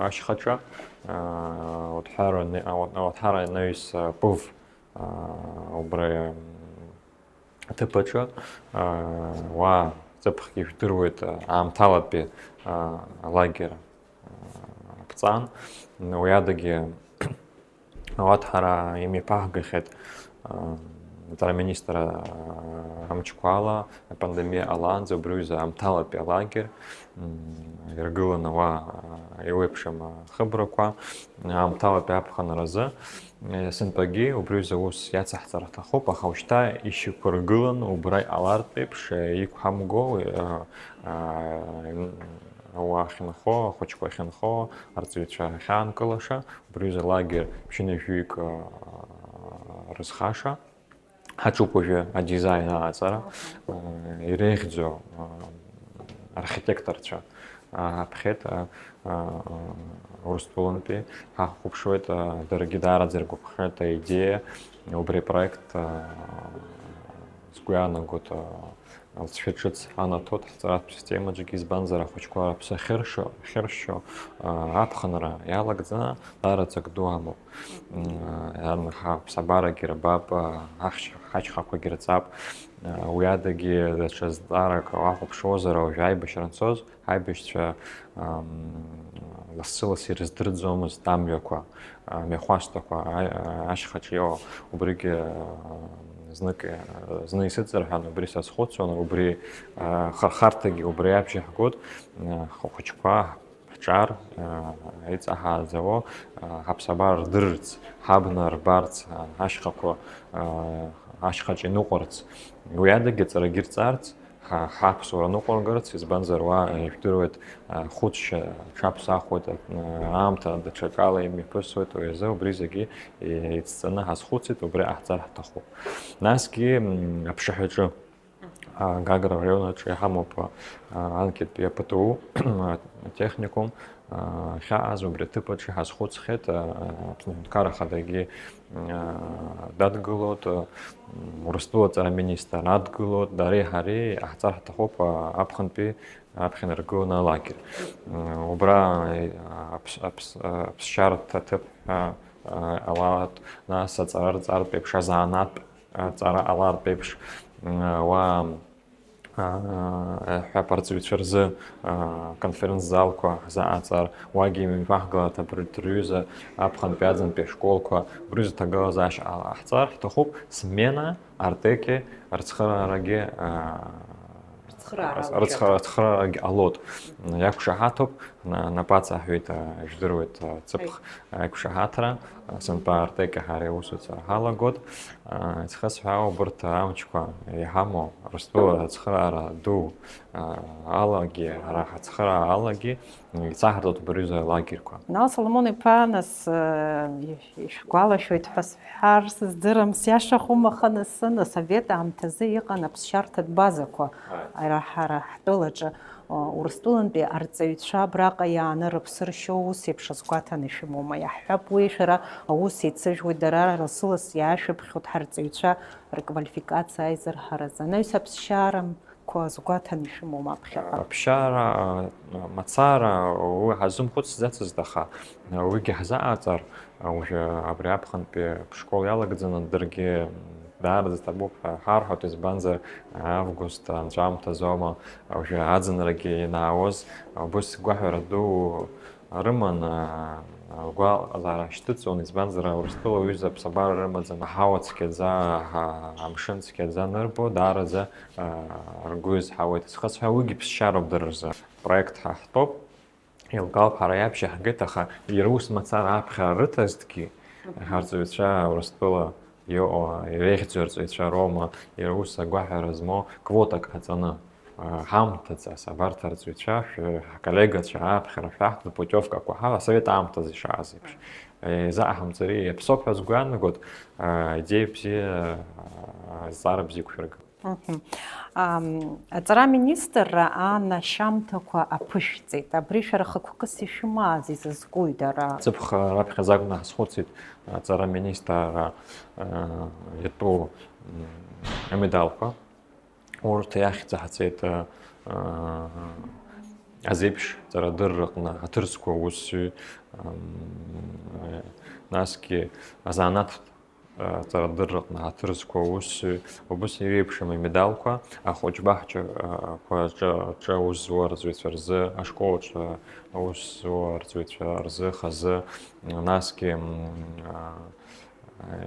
ашьхаҿа, аа, Уаҭҳара не-, а, Уаҭ-, Уаҭҳара анаҩс, а, Пыв, аа, убра, м, аҭыԥ аҿы, аа, уа ҵыԥхгьы жәдыруеит, а, аамҭалатәи, а, алагер, а, ԥҵан. Уи адагьы Уаҭҳара имҩаԥаҳгахьеит, а, аҵара аминистр, а, амчқәа ала, апандемиа ҟалаанӡа убри аҩыза аамҭалатәи алагер, м, иргыланы уа, а, еиуеиԥшым ахыбрақәа, аамҭалатәи аԥхынразы. Сынтәагьы убри азы аус иацаҳҵар ҳҭахуп, аха ушьҭа ишьақәыргыланы убра иҟалартә еиԥш, иқәҳамго, ауаа ахьынхо, ахәыҷқәа ахьынхо, арҵаҩцәа ахьаанкылаша, убри азы алагер ԥшьынҩажәаҩык рызхаша. Ҳаҿуп уажәы адизайн аҟаҵара, иреиӷьӡоу архитекторцәа ааԥхьеит, Урыстәылантәи ҳахәаԥшуеит, даргьы даараӡа иргәаԥхеит аидеиа, убри апроект, сгәы иаанагоит, алҵшәа ҿыц анаҭоит ҳҵаратә системаҿгьы, избанзар ахәыҷқәа рыԥсы ахьыршо, ахьыршьо, аԥхынра иалагӡаны даараӡа ак ду амоуп. М, ан-, ҳаԥсабарагьы рбап, а, ҳахьш-, ҳашьхақәагьы рҵап. А, уи адагьы даҽа зҵаарак уахәаԥшуазар, уажәы аибашьра анцоз, ҳаибашьцәа, ам, лассы-лассы ирыздырӡомызт амҩақәа, а, амҩахәасҭақәа, а, а, ашьхаҿы иҟоу. Убригьы, а, знык, а, зны исыҵырҳәан, убри сазхәыцуан, убри, а, хырхарҭагьы убри абжьы ҳгоит, а, ҳхәыҷқәа, ҳҿар, аа, иҵаҳааӡауа, аа, ҳаԥсабара рдырырц, ҳабна рбарц, аа, ашьхақәа, аа, ашьхаҿы иныҟәарц, уи адагьы ҵарагьы рҵарц, ҳа-, ҳаԥсуара ныҟәыргарц, избанзар, уа, аа, ижәдыруеит, аа, хәыцшьа ҽаԥсахуеит, аа, аамҭа даҽакала имҩаԥысуеит, уи азы убри зегьы, е-, еицҵаны ҳазхәыцит, убри ҟаҳҵар ҳҭахуп. Насгьы, м, аԥшаҳәаҿы, А, Гагра араион аҿы иҳамоуп, а, анкьатәи а П Т У, а, техникум, а, ахьааз убри аҭыԥ аҿы ҳазхәыцхьеит, а, Аԥсны аҳәынҭқарра Ахадагьы, а, дадгылоит, а, Урыстәыла аҵара аминистр адгылоит, дареи ҳареи иҟаҳҵар ҳҭахуп, а, аԥхынтәи аԥхьа инаргыланы алагер. М, убра, а, аԥс-, аԥс-, а, аԥсшьаратә ҭыԥ, а, а, ҟалартә, нас аҵара рҵартә еиԥш азанааҭтә аҵара ҟалартә еиԥш, м, уа, а, ҳәа арҵаҩцәа рзы, а, конференц-залқәа ҳзаҟаҵар, уагьы имҩаԥаҳгаларҭа абри рҩыза аԥхынтәи аӡынтәи ашколқәа, убри рзы ҭагылазаашьа ҟала-, ҟаҳҵар ҳҭахуп, смена Артеки рыцхыраарагьы, а, Рыцхыраара рыц-, алшоит. Рыцхыра-, рыцхыраарагьы ҟалоит. Мгм. Иақәшаҳаҭуп, на-, напаҵаҳәеит, а, ижәдыруеит, а, ҵыԥх, а, иқәшаҳаҭра, а, сынтәа Артеки ҳареи аусуцәа ҳалагоит. А, исхысҳәаау убырҭ амчқәа иҳамоу, Урыстәыла ацхыраара ду, а, алагьы, ара ҳацхыраара алагьы, ицаҳартәуеит убри рзы алагерьқәа. Нал Соломон-иԥа, нас, э, ишәгәалашәоит ҳәа сҳәар сыздырам, сиашахәым, аха нас, асовет аамҭазы иҟан аԥсшьарҭатә базақәа. Ааи. Ара ҳара ҳтәылаҿы, э, Урыстәылантәи арҵаҩцәа абраҟа иааны рыԥсы ршьо ус еиԥш азгәаҭаны ишәымоума? Иаҳҳәап, уи шәара аус еицыжәуеит, дара лассы-ласс иаашәыԥхьоит ҳарҵаҩцәа рквалификациа аизырҳаразы. Анаҩс аԥсшьара Қәа азгәаҭаны ишәымоума аԥхьаҟа? Аԥсшьара, а, мацара, уи ҳазымхәыцӡацызт, аха, а, уигьы ҳзаҟаҵар, а, уажәы абри аԥхынтәи ашкол иалагӡаны даргьы, м, Даараӡа иҭабуп ҳәа ҳарҳәоит, избанзар, август анҵәамҭазоума, уажәы аӡынрагьы ианаауаз, убыс гәаҳәара ду рыман, ргәалаҟазаара шьҭыҵуан, избанзар, Урыстәыла уҩыза аԥсабара рымаӡам, аҳауа цқьаӡа, амшын цқьаӡа анырбо, даараӡа ргәы изҳауеит. Схысҳәа, уигьы ԥсшьароуп дара рзы. Проект ҳа ҳтәоуп. Еилкаауп, ҳара иабжьаҳгеит, аха иара ус мацара аԥхьара рыҭазҭгьы, ҳарҵаҩцәа Урыстәыла иҟоу, иреиӷьӡоу арҵаҩцәа роума, иара ус агәаҳәара змоу квотак ҟаҵаны, ҳамҭаҵас абарҭ арҵаҩцәа, шәы-, ҳколлегацәа ааԥхьара шәаҳҭоит, путиовкақәа ҳа-, асовет аамҭазы ишааз еиԥш. Изаҳамҵари, иаԥсоуп ҳәа сгәы иаанагоит, идеиа бзиа, азҵаара бзиа иқәшәырга. Мгм. Ам, аҵара аминистрра аан ашьамҭақәа аԥышәҵеит. Абри шәара хықәкыс ишәымааз изызкуи дара? Ҵыԥх раԥхьаӡа акәны ҳазхәыцит аҵара аминистрра, а, иатәу, м, амедалқәа. Урҭ иахьӡ ҳацеит, а, а, азеиԥш ҵарадырраҟны аҭырқәа аусзуҩ, ам, насгьы азанааҭтә ҵарадырраҟны ҳаҭыр зқәу аусзуҩ, убыс иреиԥшым амедалқәа, ахәыҷбаҳчақәа аҿы, аҿы аус зуа арҵаҩцәа рзы, ашкол аҿы аус зуа арҵаҩцәа рзы хазы, насгьы, м, а,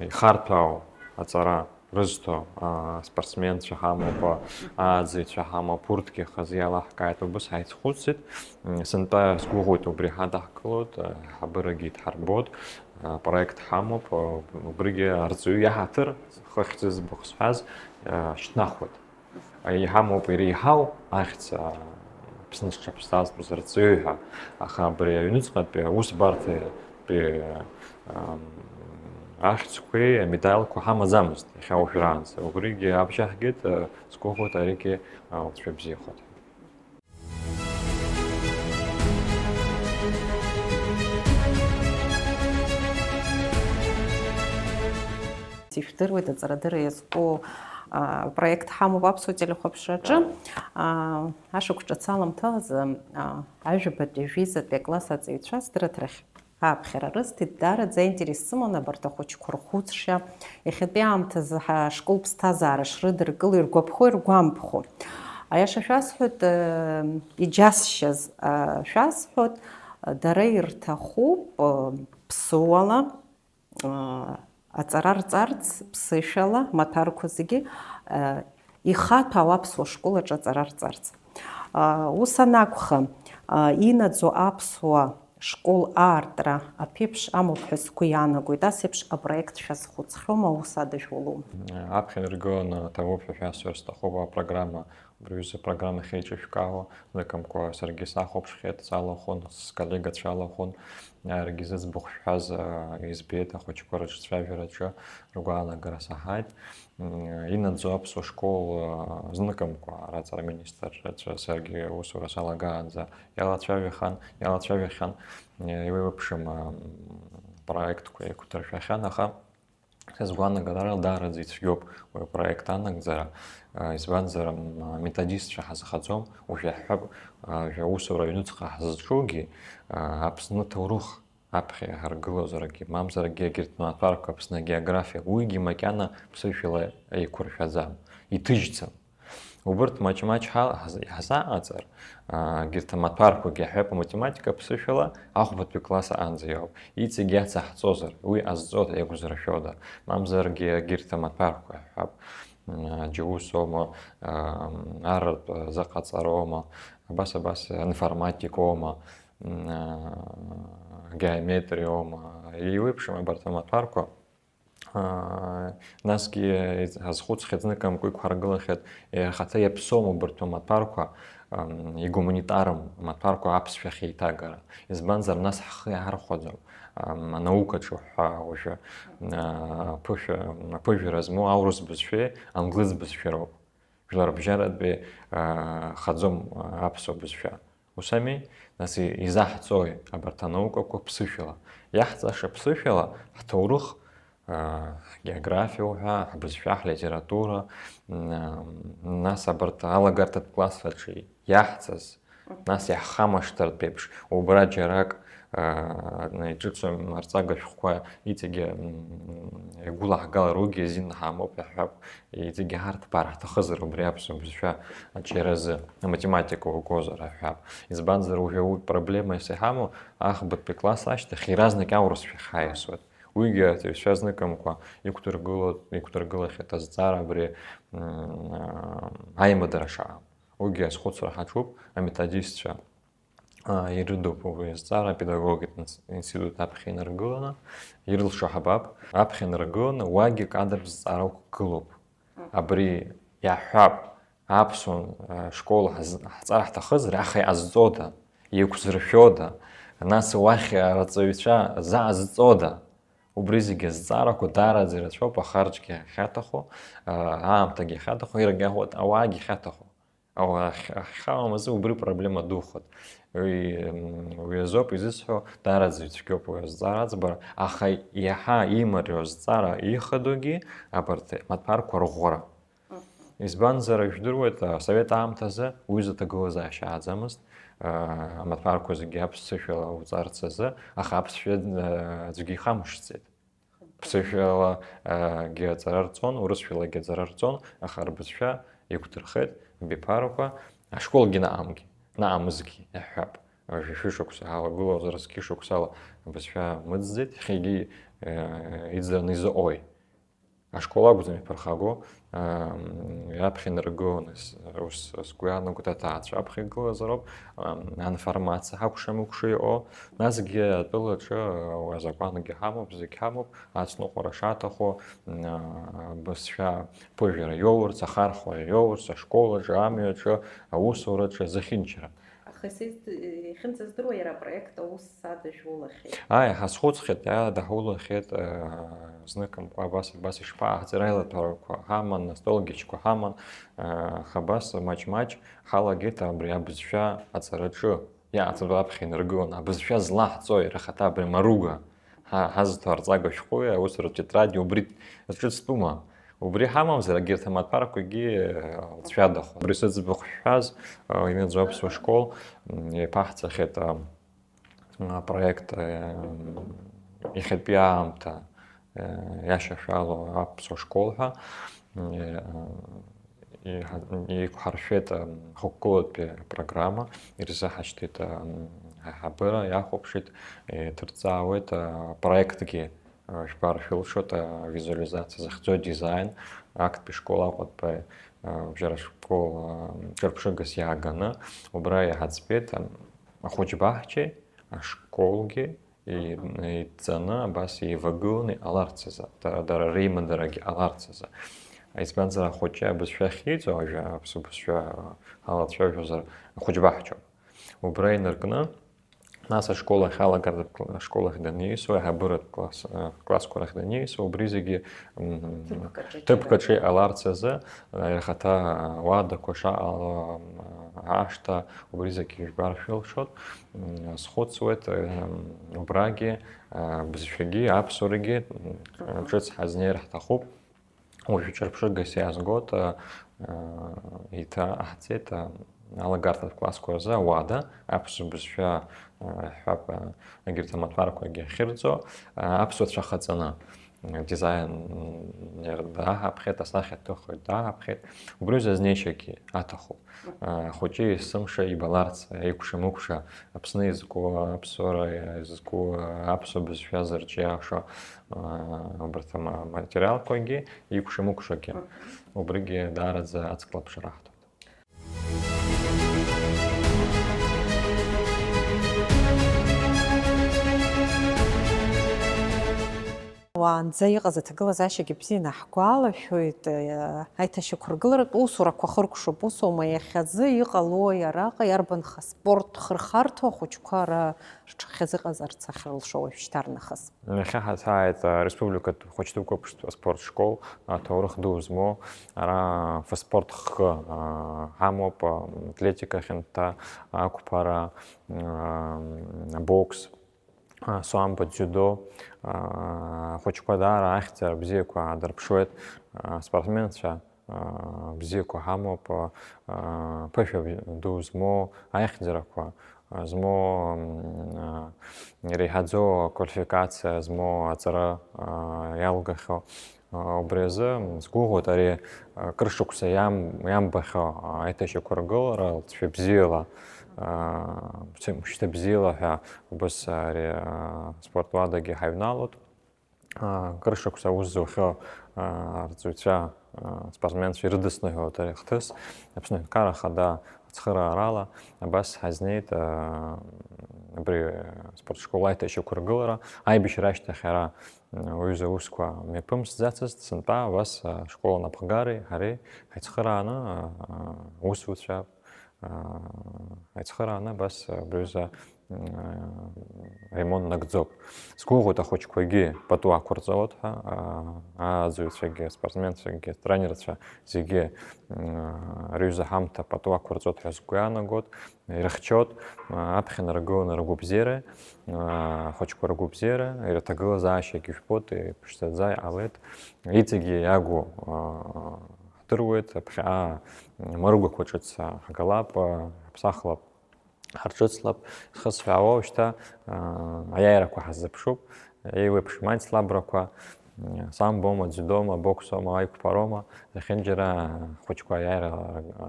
ихарҭәаау аҵара рызҭо, а, спортсменцәа ҳамоуп, ааӡаҩцәа ҳамоуп, урҭгьы хазы иалаҳкааит, убыс ҳаицхәыцит. М, сынтәа сгәыӷуеит, убри ҳадаҳкылоит, а, ҳабырагьы идҳарбоит. Апроект ҳамоуп, убригьы арҵаҩы иаҳаҭыр, хыхь зыӡбахә сҳәаз, шьҭнахуеит. Иҳамоуп иреиҳау ахьӡ, Аԥсны зҽаԥсазтәыз арҵаҩы ҳәа, аха абри аҩныҵҟатәи аусбарҭатәи, ам, ахьӡқәеи амедалқәа ҳамаӡамызт иахьа уажәраанӡа. Убригьы абжьаҳгеит, сгәыӷуеит, аригьы, а, уцәа бзиахоит. Ишәдыруеит, аҵарадырра иазку, а, проект ҳамоуп Аԥсуа телехәаԥшраҿы. А, ашықәс ҿыц аламҭалазы, а, ажәабатәи, жәизатәи акласс аҵаҩцәа сдырраҭарахь ааԥхьара рысҭеит. Даараӡа аинтерес сыман абарҭ ахәыҷқәа рхәыцшьа. Иахьатәи аамҭазы ҳашкол ԥсҭазаара шрыдыркыло иргәаԥхо, иргәамԥхо. Аиаша шәасҳәоит, э, иџьасшьаз, э, шәасҳәоит, дара ирҭахуп, э, ԥсыуала, э, аҵара рҵарц, ԥсышәала, маҭәарқәа зегьы, э, ихаҭәаау аԥсуа школ аҿы аҵара рҵарц. Ус анакәха, инаӡо аԥсуа школ аартра аԥеиԥш амоуп ҳәа сгәы иаанагоит. Ас еиԥш апроект шәазхәыцхьоума, ус адажә уалоума? Аԥхьа иргыланы ҭабуп ҳәа шәасҳәар сҭахуп апрограмма, убри аҩыза апрограмма ахьеиҿышәкаауа, зныкымкәа саргьы сахәаԥшхьеит, салахәын, сколлегацәа алахәын, иаргьы зыӡбахә шәҳәаз, избеит, ахәыҷқәа рыҿцәажәараҿы ргәаанагарақәа саҳаит. Инаӡо аԥсуа школ, а, зныкымкәа, ара аҵара аминистрцәа саргьы аусура салагаанӡа иалацәажәахьан, иалацәажәахьан, еиуеиԥшым, а, проектқәа еиқәдыршәахьан, аха сызгәаанагара даараӡа ицәгьоуп уи апроект анагӡара, а, избанзар, м, аметодистцәа ҳазхаӡом, уажә иаҳҳәап, а, уажә аусура аҩныҵҟа ҳзызҿугьы, а, Аԥсны аҭоурых аԥхьа иаҳаргылозаргьы, мамзаргьы егьырҭ маҭәарқәа, Аԥсны агеографиа, уигьы макьана ԥсышәала еиқәыршәаӡам, иҭыжьӡам. Убырҭ маҷ-маҷ ҳа-, ҳаз-, ҳазааҟаҵар, аа, егьырҭ амаҭәарқәагьы иаҳҳәап, аматематика ԥсышәала ахәбатәи класс аҟынӡа иоуп. Иҵегь иацаҳҵозар, уи ҟазҵода, иагәзыршәода? Мамзаргьы егьырҭ амаҭәарқәа иаҳҳәап, м, џьоусоума, ам, арратә заҟаҵароума, абас, абас, информатикоума, м, а, геометриоума, еиуеиԥшым абарҭ амаҭәарқәа. А, насгьы ҳазхәыцхьеит, зныкымкәа иқәҳаргылахьеит, иара ахаҭа иаԥсоума абарҭ амаҭәарқәа, ам, игуманитарым амаҭәарқәа аԥсшәахь еиҭагара. Избанзар, нас ҳхы иаҳархәаӡом, ам, анаукаҿы ҳәа уажәы, а, аԥышәа-, аԥыжәара змоу аурыс бызшәеи англыз бызшәеи роуп. Жәларбжьаратәи, аа, хаӡом, аа, аԥсуа бызшәа. Ус ами? Нас и-, изаҳҵои абарҭ анаукақәа ԥсышәала? Иаҳҵаша ԥсышәала ҳҭоурых, аа, ҳгеографиа уҳәа, ҳбызшәа, ҳлитература, м, нас абарҭ алагарҭатә классраҿы иаҳҵаз, нас иаҳхамышҭыртә еиԥш, убра џьарак, Иҿыцу арҵага шәҟәқәа иҵегьы, м, игәылаҳгалароугьы азин ҳамоуп, иаҳҳәап, иҵегьы ҳарҭбаар ҳҭахызар убри аԥсуа бызшәа аҿиаразы, аматематика угозар ҳҳәап. Избанзар, уажәы уи проблемас иҳамоу, ахԥатәи класс ашьҭахь иаразнак аурысшәахь ҳаиасуеит. Уигьы аҭыҩцәа зныкымкәа иқәдыргылоит, иқәдыргылахьеит азҵаара абри, м, а, аимадара шаҟа. Уигьы азхәыцра ҳаҿуп, аметодистцәа, а, ирыдуп уи азҵаара апедагогикатә инс-, институт аԥхьа инаргыланы, ирылшо ҳабап, аԥхьа инаргыланы, уагьы кадр зҵаара уқәгылоуп. Абри иаҳҳәап, аԥсуа, а, школ ҳаз-, ҳҵара ҳҭахызар, аха иҟазҵода, иқәзыршәода, нас уахь арҵаҩцәа заазҵода? Убри зегьы азҵаарақәа даараӡа ирацәоуп, ахарџьгьы ахьаҭаху, а, аамҭагьы ахьаҭаху, иргьаҳуа ауаагьы ахьаҭаху. Ауаа ахь-, ахьхаам азы убри проблема духоит. Уи, м, уи азоуп изысҳәо, даараӡа ицәгьоуп уи азҵаара аӡбара, аха иаҳа имариоу азҵаара ихадоугьы абарҭ амаҭәарқәа рӷәӷәара. Мгм. Избанзар, ижәдыруеит, асовет аамҭазы уи изы аҭагылазаашьа ааӡамызт, а, амаҭәарқәа зегьы аԥсышәала уҵарц азы, аха аԥсшәа, а, аӡәгьы ихамышҭӡеит. Ԥсышәала, а, гьы аҵара рҵон, урысшәалагьы аҵара рҵон, аха рбызшәа иқәдырхеит абиԥарақәа, ашколгьы наҟамгьы, наҟамызгьы, иаҳҳәап. Уажәы шәышықәса ҳалагылоуп, зқьышықәсала абызшәа мыӡӡеит, иахьагьы, э, иӡыраны изыҟои? Ашкол акәӡам иԥырхагоу, ам, иаԥхьа инаргыланы с-, ус сгәы иаанагоит, аҭаацәа аԥхьа игылазароуп, ам, анформациа ҳакәша-мыкәша иҟоу, насгьы атәылаҿы, а, азакәангьы ҳамоуп, зегь ҳамоуп, ацныҟәара шаҭаху, м, а, бызшәа ԥыжәара иоурц, ахархәара иоурц, ашколаҿы, амҩаҿы, аусураҿы, зехьынџьара. Аха исеиз-, ихьынӡаздыруа иара апроект аус садыжәулахьеит. Ааи, ҳазхәыцхьеит, иа-, даҳулахьеит, э, зныкымкәа абас, абас ишԥааҳҵар, аилаҭәарақәа ҳаман, астолгьежьқәа ҳаман, э, аха абас маҷ-маҷ ҳалагеит абри абызшәа аҵараҿы. Иааҵатәу аԥхьа инаргылон, абызшәа злаҳҵои, рхаҭа абри Маруга? Ҳа-, ҳазҭо арҵага шәҟәи аусуратә тетради убри ҿыцтәума? Убри ҳамамзар, егьырҭ амаҭәарқәагьы, э, лҵшәадахон. Убри сыӡбахә шәҳәаз, э, Имиӡо аԥсуа школ, м, иаԥаҳҵахьеит, а, апроект, э, иахьатәи аамҭа, э, иашьашәало аԥсуа школ ҳәа, м, э, иҳа-, иқәҳаршәеит, м, хықәкылатәи апрограмма, ирзыҳашьҭит, м, аиҳабыра, иахәаԥшит, иҭырҵаауеит, апроектгьы. Жәбар шәылшоит, авизуализациа захьӡу адизайн, актәи школ Аҟәатәи, џьара школ ҿырԥшыгас иааганы, убра иҳаӡбеит, ахәыҷбаҳчеи ашколгьы и-, идҵаны, абас еивагыланы иҟаларц азы, дара, дара реимадарагьы ҟаларц азы. Избанзар, ахәыҷы абызшәа ахьиҵо, ажәа, аԥсуа бызшәа ҳалацәажәозар, ахәыҷбаҳчоуп. Убра инаркны, нас ашкол ахь алагартә кла-, ашкол ахь даниасуа, аиҳабыратә класс, э, классқәа рахь даниасуа, убри зегьы, м, ҭыԥк аҿы ҭыԥк аҿы иҟаларц азы, э, ихаҭа ауадақәа шаҟало, м, ашҭа, убри зегьы жәбар шәылшоит. М, схәыцуеит, э, убрагьы, э, бызшәагьы, аԥсуарагьы, м, Мгм. ҿыц ҳазнеир ҳҭахуп. Уажә ҿырԥшыгас иаазгоит, а, а, еиҭа аҳҵеит, а, алагарҭатә классқәа рзы ауада, аԥсуа бызшәа, а, ҳҳәап, а, егьырҭ амаҭәарқәагьы ахьырҵо, а, аԥсуа цәа хаҵаны, а, дизайнер дааҳаԥхьеит, асахьаҭыхҩы дааҳаԥхьеит, убри рзы азнеишьагьы аҭахуп. А, ахәыҷы есымша ибаларц, аикәша-мыкәша, Аԥсны изку, аԥсуара изку, аԥсуа бызшәа зырҿиашо, аа, убарҭ аматериалқәагьы, икәша-мыкәшагьы. Мгм. Убригьы даараӡа ацклаԥш раҳҭоит. Уаанӡа иҟаз аҭагылазаашьагьы бзианы ҳгәалашәоит, э, аиҭашьақәыргыларатә усурақәа хыркәшоуп, усоума иахьазы иҟалои араҟа иарбан ха-, спорт хырхарҭоу ахәыҷқәа ра-, рҽахьазыҟаҵарц ахьрылшо уажәшьҭарнахыс? Иахьа ҳаҭааит, э, республикатә хәыҷтәы қәыԥштә аспорт школ, аҭоурых ду змоу, ара фаспорт хкы, э, ҳамоуп, э, атлетика хьанҭа, ақәԥара, э, бокс, а, самбо, дзиудо, а, ахәыҷқәа даара ахьӡ-аара бзиақәа аадырԥшуеит, а, спортсменцәа бзиақәа ҳамоуп, ԥышәа ду змоу, аихьӡарақәа змоу, иреиҳаӡоу аквалификациа змоу аҵара иалгахьоу. Убри азы сгәыӷуеит ари акыр шықәса иамбахьоу аиҭашьақәыргылара лҵшәа бзиала, мшьҭа бзиала ҳәа убыс ари аспорт уадагьы ҳаҩналоит. Кыр шықәса аус зухьоу арҵаҩцәа, аспортсменцәа ирыдысныҳәалоит ари ахҭыс. Аԥсны Аҳәынҭқарра Ахада ацхыраарала абас ҳазнеит абри аспорт школ аиҭашьақәыргылара. Аибашьра ашьҭахь ара уаҩы аусқәа мҩаԥымсӡацызт, сынтәа абас ашкол анапхгареи ҳареи ҳаицхырааны, аусуцәа ҳаицхырааны абас абри аҩыза ремонт нагӡоуп. Сгәыӷуеит ахәыҷқәагьы пату ақәырҵалоит ҳәа, ааӡаҩцәагьы, аспортсменцәагьы, атренерцәа зегьы ари аҩыза ҳамҭа пату ақәырҵоит ҳәа сгәы иаанагоит, ирыхьчоит аԥхьа наргыланы ргәабзиара, ахәыҷқәа ргәабзиара, ирҭагылазаашьагьы жәбоит, иԥшӡаӡа иҟалеит, иҵегьы иагу ҳдыруеит, ԥхьаҟа мыргәақәа ҿыц ҳгалап, ҳаԥсахлап. Ҳарҿыцлап, зхысҳәаауа уажәшьҭа аиааирақәа ҳаззыԥшуп, еиуеиԥшым аицлабрақәа, самбома, дзюдома, боксома, аиқәԥарома, зехьынџьара ахәыҷқәа аиааира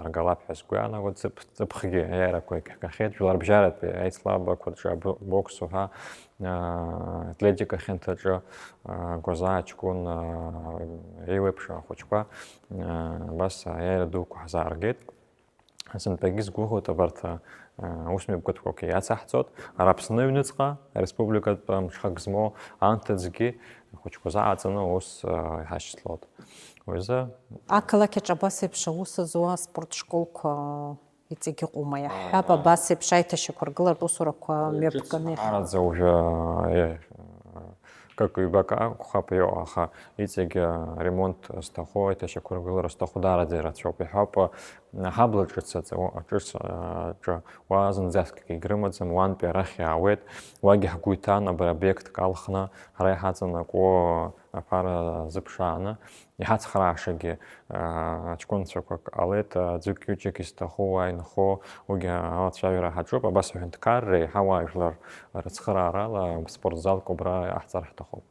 аргалап ҳәа сгәы иаанагоит, ҵыԥ-, ҵыԥхгьы аиааирақәа иагахьеит, жәларбжьаратәи аицлабрақәа рҿы аб-, бокс уҳәа, атлетика ахьанҭаҿы, агәазаа ҷкәын, еиуеиԥшым ахәыҷқәа, абас аиааира дуқәа ҳзааргеит. Сынтәагьы сгәыӷуеит абарҭ, а, аусмҩаԥгатәқәақәа иацаҳҵоит. Ара Аԥсны аҩныҵҟа, ареспубликатә мҽхак змоу анҭыҵгьы ахәыҷқәа зааҵаны аус, а, иҳашьҭлоит. Уи азы ақалақь аҿы абас еиԥш аус зуа аспорт школқәа иҵегь ыҟоума? Иаҳҳәап, аа, абас еиԥш аиҭашьақәыргылартә усурақәа, э, мҩаԥганы ҿыц иахь. Ҳараӡа уажәы, э, акык-ҩбак акәхап иҟоу, аха иҵегь, э, ремонт зҭаху, аиҭашьақәыргылара зҭаху даараӡа ирацәоуп. Иҳәоуп, э, ҳабла ҿыц аҵ-, о-, ҿыц, э, аҿы уа зынӡаскгьы егьрымаӡам, уантәи арахь иаауеит, уагьы ҳгәы иҭан, абри обиектк алхны, ҳара иҳаҵанакуа аԥара зыԥшааны, иҳацхраашагьы, аа, ҷкәынцәақәак ҟалеит, аӡәык-ҩыџьак изҭаху уа инхо, уигьы алацәажәара ҳаҿуп. Абас аҳәынҭқарра еиҳа уаажәлар рыцхыраарала спортзалк убра иаҳҵар ҳҭахуп.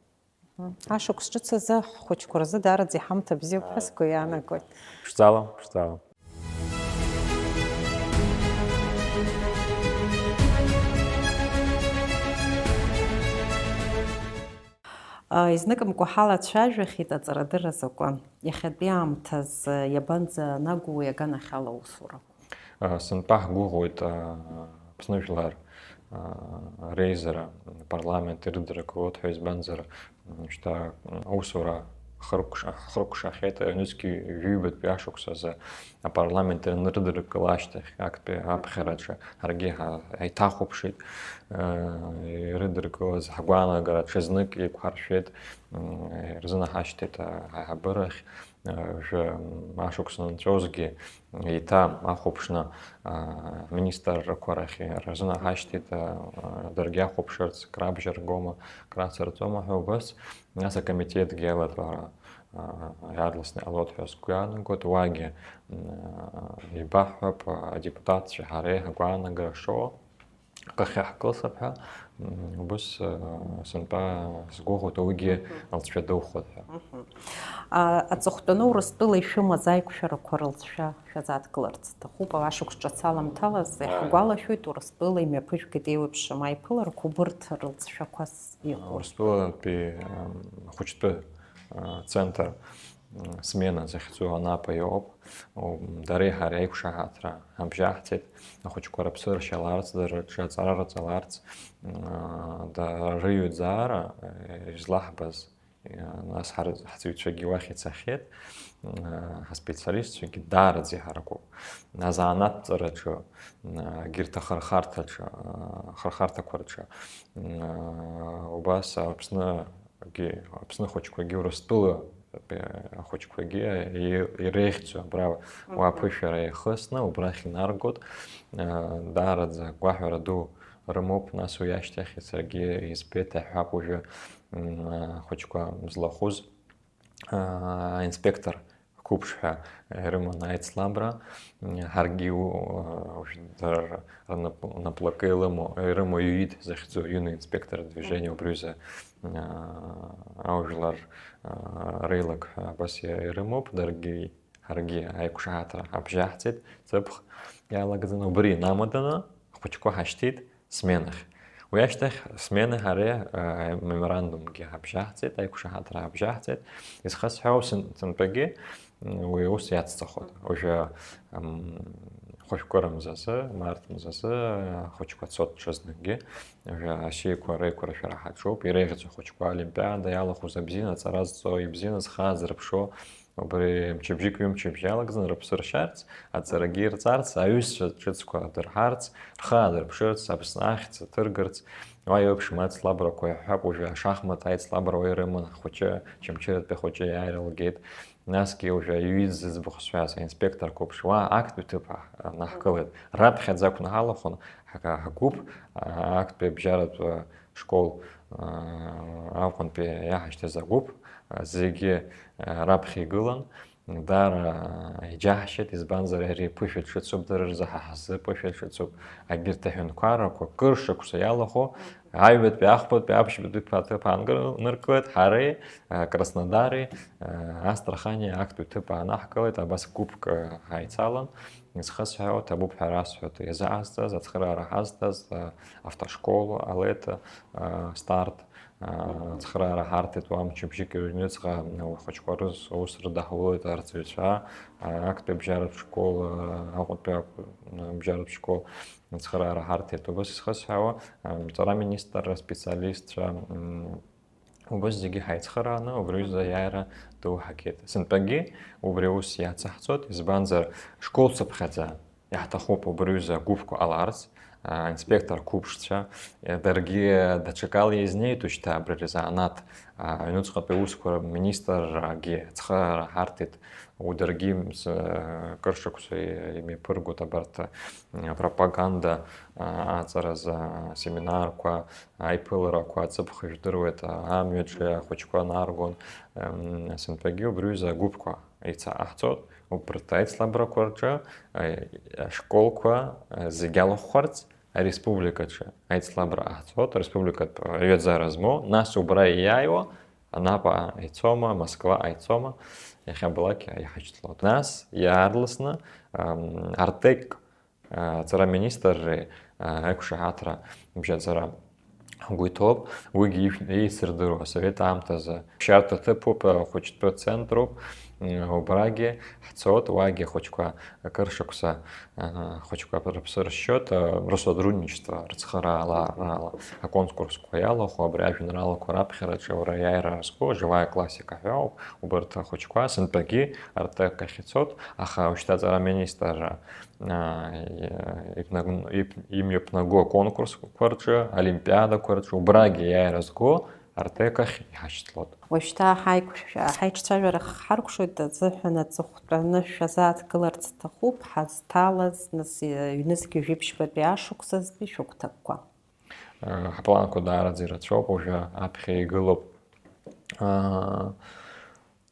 Мгм. Ашықәс ҿыц азы ҳхәыҷқәа рзы даараӡа иҳамҭа бзиоуп ҳәа сгәы иаанагоит. Ԥшӡала, ԥшӡала. Изныкымкәа ҳалацәажәахьеит аҵарадырра азакәан. Иахьатәи аамҭазы иабанӡанаго уи аганахьала аусура? Сынтәа ҳгәыӷуеит, Аԥсны жәлар реизара апарламент ирыдыркылоит ҳәа, избанзар, шьҭа аусура ҳхыркәша-, ҳхыркәшахьеит, аҩнызқьи жәибатәи ашықәсазы апарламент ианрыдыркыла ашьҭахь, актәи аԥхьараҿы ҳаргьы ҳа-, ҳаиҭахәаԥшит, э, ирыдыркылаз ҳгәаанагара ҽазнык еиқәҳаршәеит, м, ирзынаҳашьҭит аиҳабырахь, э, жәа-, м, ашықәс анҵәозгьы еиҭа ахәаԥшны, а, аминистррақәа рахь рзынаҳашьҭит, а, даргьы ахәаԥшырц, крабжьаргома, крацырҵома ҳәа убас. Нас акомитетгьы еилатәара, аа, иаарласны иҟалоит ҳәа сгәы иаанагоит. Уагьы, м, аа, еибаҳҳәап, аа, адепутатцәеи ҳареи ҳгәаанагара шоу, хыхь иаҳкылсып ҳәа, м, убыс, аа, сынтәа сгәыӷуеит, уигьы алҵшәа духоит ҳәа. Мгм. А, аҵыхәтәаны Урыстәыла ишәымаз аиқәшәарақәа рылҵшәа шәазааҭгыларц сҭахуп. Ашықәс ҿац аламҭалаз, ааи, иаҳгәалашәоит, Урыстәыла имҩаԥыжәгеит еиуеиԥшым аиԥыларақәа, убырҭ рылҵшәақәас иҟоуп. Урыстәылатәи, ам, ахәыҷтәы, а, центр, м, смена захьӡу Анапа иоуп. О, дареи ҳареи аиқәшаҳаҭра ҳабжьаҳҵеит. Ахәыҷқәа рыԥсы ршьаларц, дара рҿы аҵара рыҵаларц, м, а, дара рыҩаӡаара, э, излаҳбаз, э, нас ҳар-, ҳҵаҩцәагьы уахь ицахьеит, м, а, ҳаспециалистцәагьы даараӡа иҳаракуп. Азанааҭҵараҿы, м, а, егьырҭ ахырхарҭаҿы, а, ахырхарҭақәа рҿы, м, а, убас Аԥсны Аԥсны ахәыҷқәагьы, Урыстәыла ахәыҷқәагьы иреиӷьӡоу абра уа, мгм, аԥышәара иахысны убрахь инаргоит. Даараӡа гәаҳәара ду рымоуп, нас уи ашьҭахь саргьы избеит, иаҳҳәап, уажәы, м, ахәыҷқәа злахәыз, аинспектор қәыԥш ҳәа ирыман аицлабра. Ҳаргьы у-, уажә дара рнап-, рнаплакы илымоу, ирымоу ЮИД захьӡу, юный инспектор движения, убри аҩыза, аа, аужәлар, аа, реилак ҳәа абас ирымоуп, даргьы, ҳаргьы аиқәшаҳаҭра абжьаҳҵеит, ҵыԥх иалагӡаны, убри инамаданы ҳхәыҷқәа ҳашьҭит сменахь. Уи ашьҭахь сменахь ҳара, аа, меморандумгьы ҳабжьаҳҵеит, аиқәшаҳаҭра ҳабжьаҳҵеит. Изхысҳәаау сынтәагьы, м, уи аус иацҵахоит. Уажәы, м, хәажәкыра мзазы, март мзазы, ахәыҷқәа цоит ҽазныкгьы. Уажәы асиақәа реиқәыршәара ҳаҿуп, иреиӷьӡоу ахәыҷқәа олимпиада иалахәыз абзианы аҵара зҵо, ибзианы зхы аазырԥшуа, убри мчыбжьык-ҩымчыбжьа иалагӡаны рыԥсы ршьарц, аҵарагьы ирҵарц, аҩызцәа ҿыцқәа дырҳарц, рхы аадырԥшырц, Аԥсны ахьӡ аҭыргарц, уа еиуеиԥшым аицлабрақәа иаҳҳәап, уажәы ашахмат аицлабра уа ирыман, ахәыҷы, Очамчыратәи ахәыҷы иааира лгеит. Насгьы уажәы аҩыза зыӡбахә сҳәаз, аинспектор қәыԥш, уа актәи ҭыԥ аҳ-, анаҳкылеит. Раԥхьаӡа ақәнаҳалахәын ҳа-, ҳгәыԥ, а, актәи абжьаратә, а, школ, аа, Аҟәантәи иаҳашьҭыз агәыԥ, аа, зегьы, аа, раԥхьа игылан, даара, аа, иџьаҳшьеит, избанзар, ари ԥышәа ҿыцуп, дара рзы ҳа ҳзы ԥышәа ҿыцуп. Егьырҭ аҳәынҭқаррақәа кыр шықәса иалахәу, аҩбатәи, ахԥатәи, аԥшьбатәи ԥа-, ҭыԥ аанкылеит, ҳареи, аа, Краснодари, аа, Астрахани актәи ҭыԥ аанаҳкылеит, абас гәыԥк, аа, ҳаицалан. Изхысҳәаауа ҭабуп ҳәа расҳәоит, иазаазҵаз, ацхыраара ҳазҭаз, а, автошкола, Алета, а, Старт, а, ацхыраара ҳарҭеит, уа мчыбжьык ҩныҵҟа, а, ухәыҷқәа рус аус рыдаҳулеит арҵаҩцәа, а, актәи абжьаратә школ, а, Аҟәатәи ак-, абжьаратә школ ацхыраара ҳарҭеит. Убас изхысҳәаауа, а, аҵара министр специалистцәа, м, Убас зегьы ҳаицхырааны, убри аҩыза аиааира ду ҳагеит. Сынтәагьы убри аус иацаҳҵоит, избанзар, школ цыԥхьаӡа иаҳҭахуп убри аҩыза агәыԥқәа ҟаларц, а, инспектор қәыԥшцәа, е, даргьы даҽакала иазнеит ушьҭа абри рзанааҭ, а, аҩныҵҟатәи аусқәа рминистррагьы ацхыраара ҳарҭеит, уи даргьы, м, с-, кыр шықәса имҩаԥыргоит абарҭ, м, апропаганда, а, аҵаразы асеминарқәа, аиԥыларақәа, аҵыԥх жәдыруеит, амҩаҿы ахәыҷқәа наргон, м, сынтәагьы убри аҩыза агәыԥқәа еицаҟаҳҵоит, убарҭ аицлабрақәа рҿы, а, ашколқәа, а, зегьы алахәхарц, ареспубликаҿы аицлабра ҟаҳҵоит, ареспубликатә аҩаӡара змоу, нас убра иааиуа, Анапа ицома, Москва ицома, иахьабалак иҳашьҭлоит. Нас иаарласны, ам, Артек Аҵара министрреи, а, аиқәшаҳаҭра мжьаҵара ҳгәы иҭоуп. Уигьы ижә-, еицырдыруа асовет аамҭазы ԥшьарҭа ҭыԥуп, а, хәыҷтәы центруп. М, убрагьы ҳцоит, уагьы ахәыҷқәа акыр шықәса, а, ахәыҷқәа рыԥсы ршьоит, а, рсотрудничество рыцхыраара, аконкурсқәа иалахәу, абри ажәеинраалақәа раԥхьараҿы уара иааира рызку, живая классика ҳәа ауп, убарҭ ахәыҷқәа сынтәагьы Артек ахь ицоит, аха ушьҭа аҵара министрра аа, ибнагн-, иб-, имҩаԥнаго аконкурсқәа рҿы, олимпиадақәа рҿы, убрагьы иааира зго Артек ахь иҳашьҭлоит. Уажәшьҭа ҳаиқәшәа-, ҳаиҿцәажәара х-, ҳаркәшоит азыҳәан аҵыхәтәаны шәазааҭгыларц сҭахуп, ҳазҭалаз, нас, ҩнызқь жәибжьбатәи ашықәсазтәи шәыгәҭакқәа. Ҳпланқәа даараӡа ирацәоуп, уажәы аԥхьа игылоуп, аа,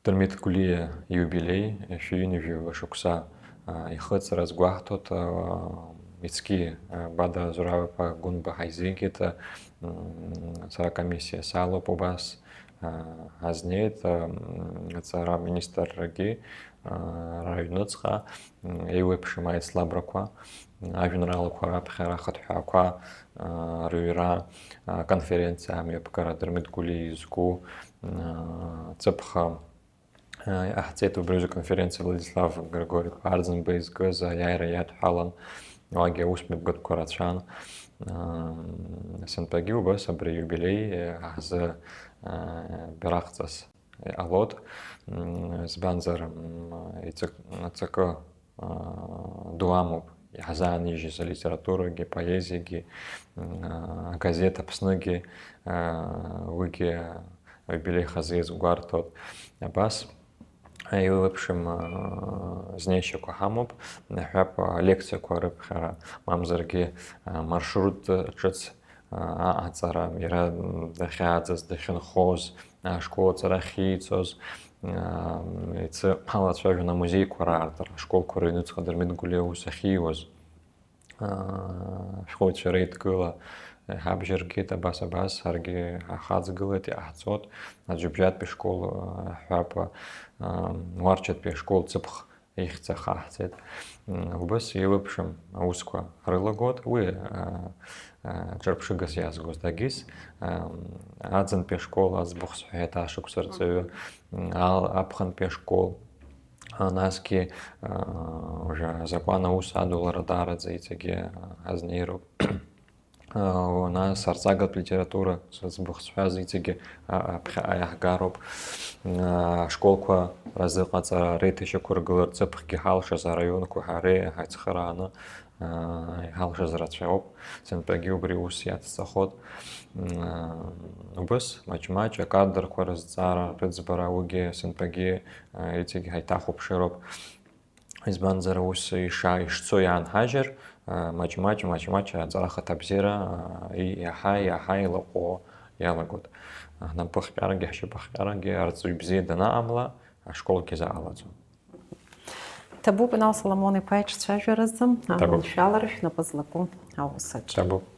Дырмит Гәлиа ииубилеи, шәи ҩынҩажәи жәаба шықәса, а, ихыҵра азгәаҳҭоит, а, иацгьы, а, Бадра Зураб-иԥа Гәынба ҳаизигеит, а, м, сара акомиссиа салоуп убас, а, ҳазнеит, а, м, аҵара аминистррагьы, а, рыҩныҵҟа, м, еиуеиԥшым аицлабрақәа, м, ажәеинраалақәа раԥхьара, ахыҭҳәаақәа, а, рыҩра, а, аконференциа амҩаԥгара Дырмит Гәлиа изку, м, а, ҵыԥх Иҟаҳҵеит убри аҩыза аконференциа Владислав Григори-иԥа Арӡынба изкыз аиааира иадҳәалан, уагьы аусмҩаԥгатәқәа рацәан. Сынтәагьы убас абри аиубилеи ҳзы бираҟҵас иҟалоит, избанзар, иҵак-, аҵакы ду амоуп иаҳзаанижьыз алитературагьы, апоезиагьы, агазеҭ Аԥсныгьы, уигьы аиубилеи хазы иазгәарҭоит. Абас еиуеиԥшым, а, знеишьақәа ҳамоуп, ҳәап, а, лекциақәа рыԥхьара, мамзаргьы, а, маршрут ҿыц, а, аҟаҵара, иара дахьааӡаз, дахьынхоз, ашкол аҵара ахьиҵоз, Иацы ҳалацәажәон амузеиқәа раартра, ашколқәа рыҩнуҵҟа Дырмит Гәлиа аус ахьиуаз. Ашәҟәыҩҩцәа реидгыла иҳабжьаргеит, абас, абас, ҳаргьы ҳахаҵгылеит, иҟаҳҵоит. Аӡҩыбжьатәи ашкол, ҳҳәап, Уарчатәи ашкол ҵыԥх ихьӡ ахаҳҵеит. Убыс еилыԥшым аусқәа ҳрылагоит. Уи ҿырԥшыгас иаазгоз Дагис, аӡынтәи ашкол аӡбахә сҳәеит, ашықәс рҵаҩы, аԥхынтәи ашкол, насгьы уже азакәан аус адулара даараӡа иҵегьы ҳазнеироуп. Нас арҵагатә литература зыӡбахә сҳәаз иҵегьы ԥхьаҟа иаҳгароуп. Ашколқәа разыҟаҵара, реиҭашьақәыргылара, ҵыԥхгьы ҳалшаз араионқәа ҳареи ҳаицхырааны иҳалшаз рацәаҩуп. Сынтәагьы убри ус иацҵахоит. Убыс маҷ-маҷ акадрқәа рызҵаара, рыӡбара, уигьы сынтәагьы иҵегь ҳаиҭахәаԥшыроуп. Избанзар, аус иша-, ишцо иаанҳажьыр, маҷ-маҷ, маҷ-маҷ аҵара ахаҭабзиара иаҳа, иаҳа илаҟәуо иалагоит. Ҳнапы ахҟьарагьы, ҳшьапы ахҟьарагьы арҵаҩ бзиа данаҟамла, ашколгьы заҟалаӡом. Ҭабуп, Инал Соломон-иԥа иҿцәажәаразы, аманшәалара шәнапы злаку аус аҿы. Ҭабуп.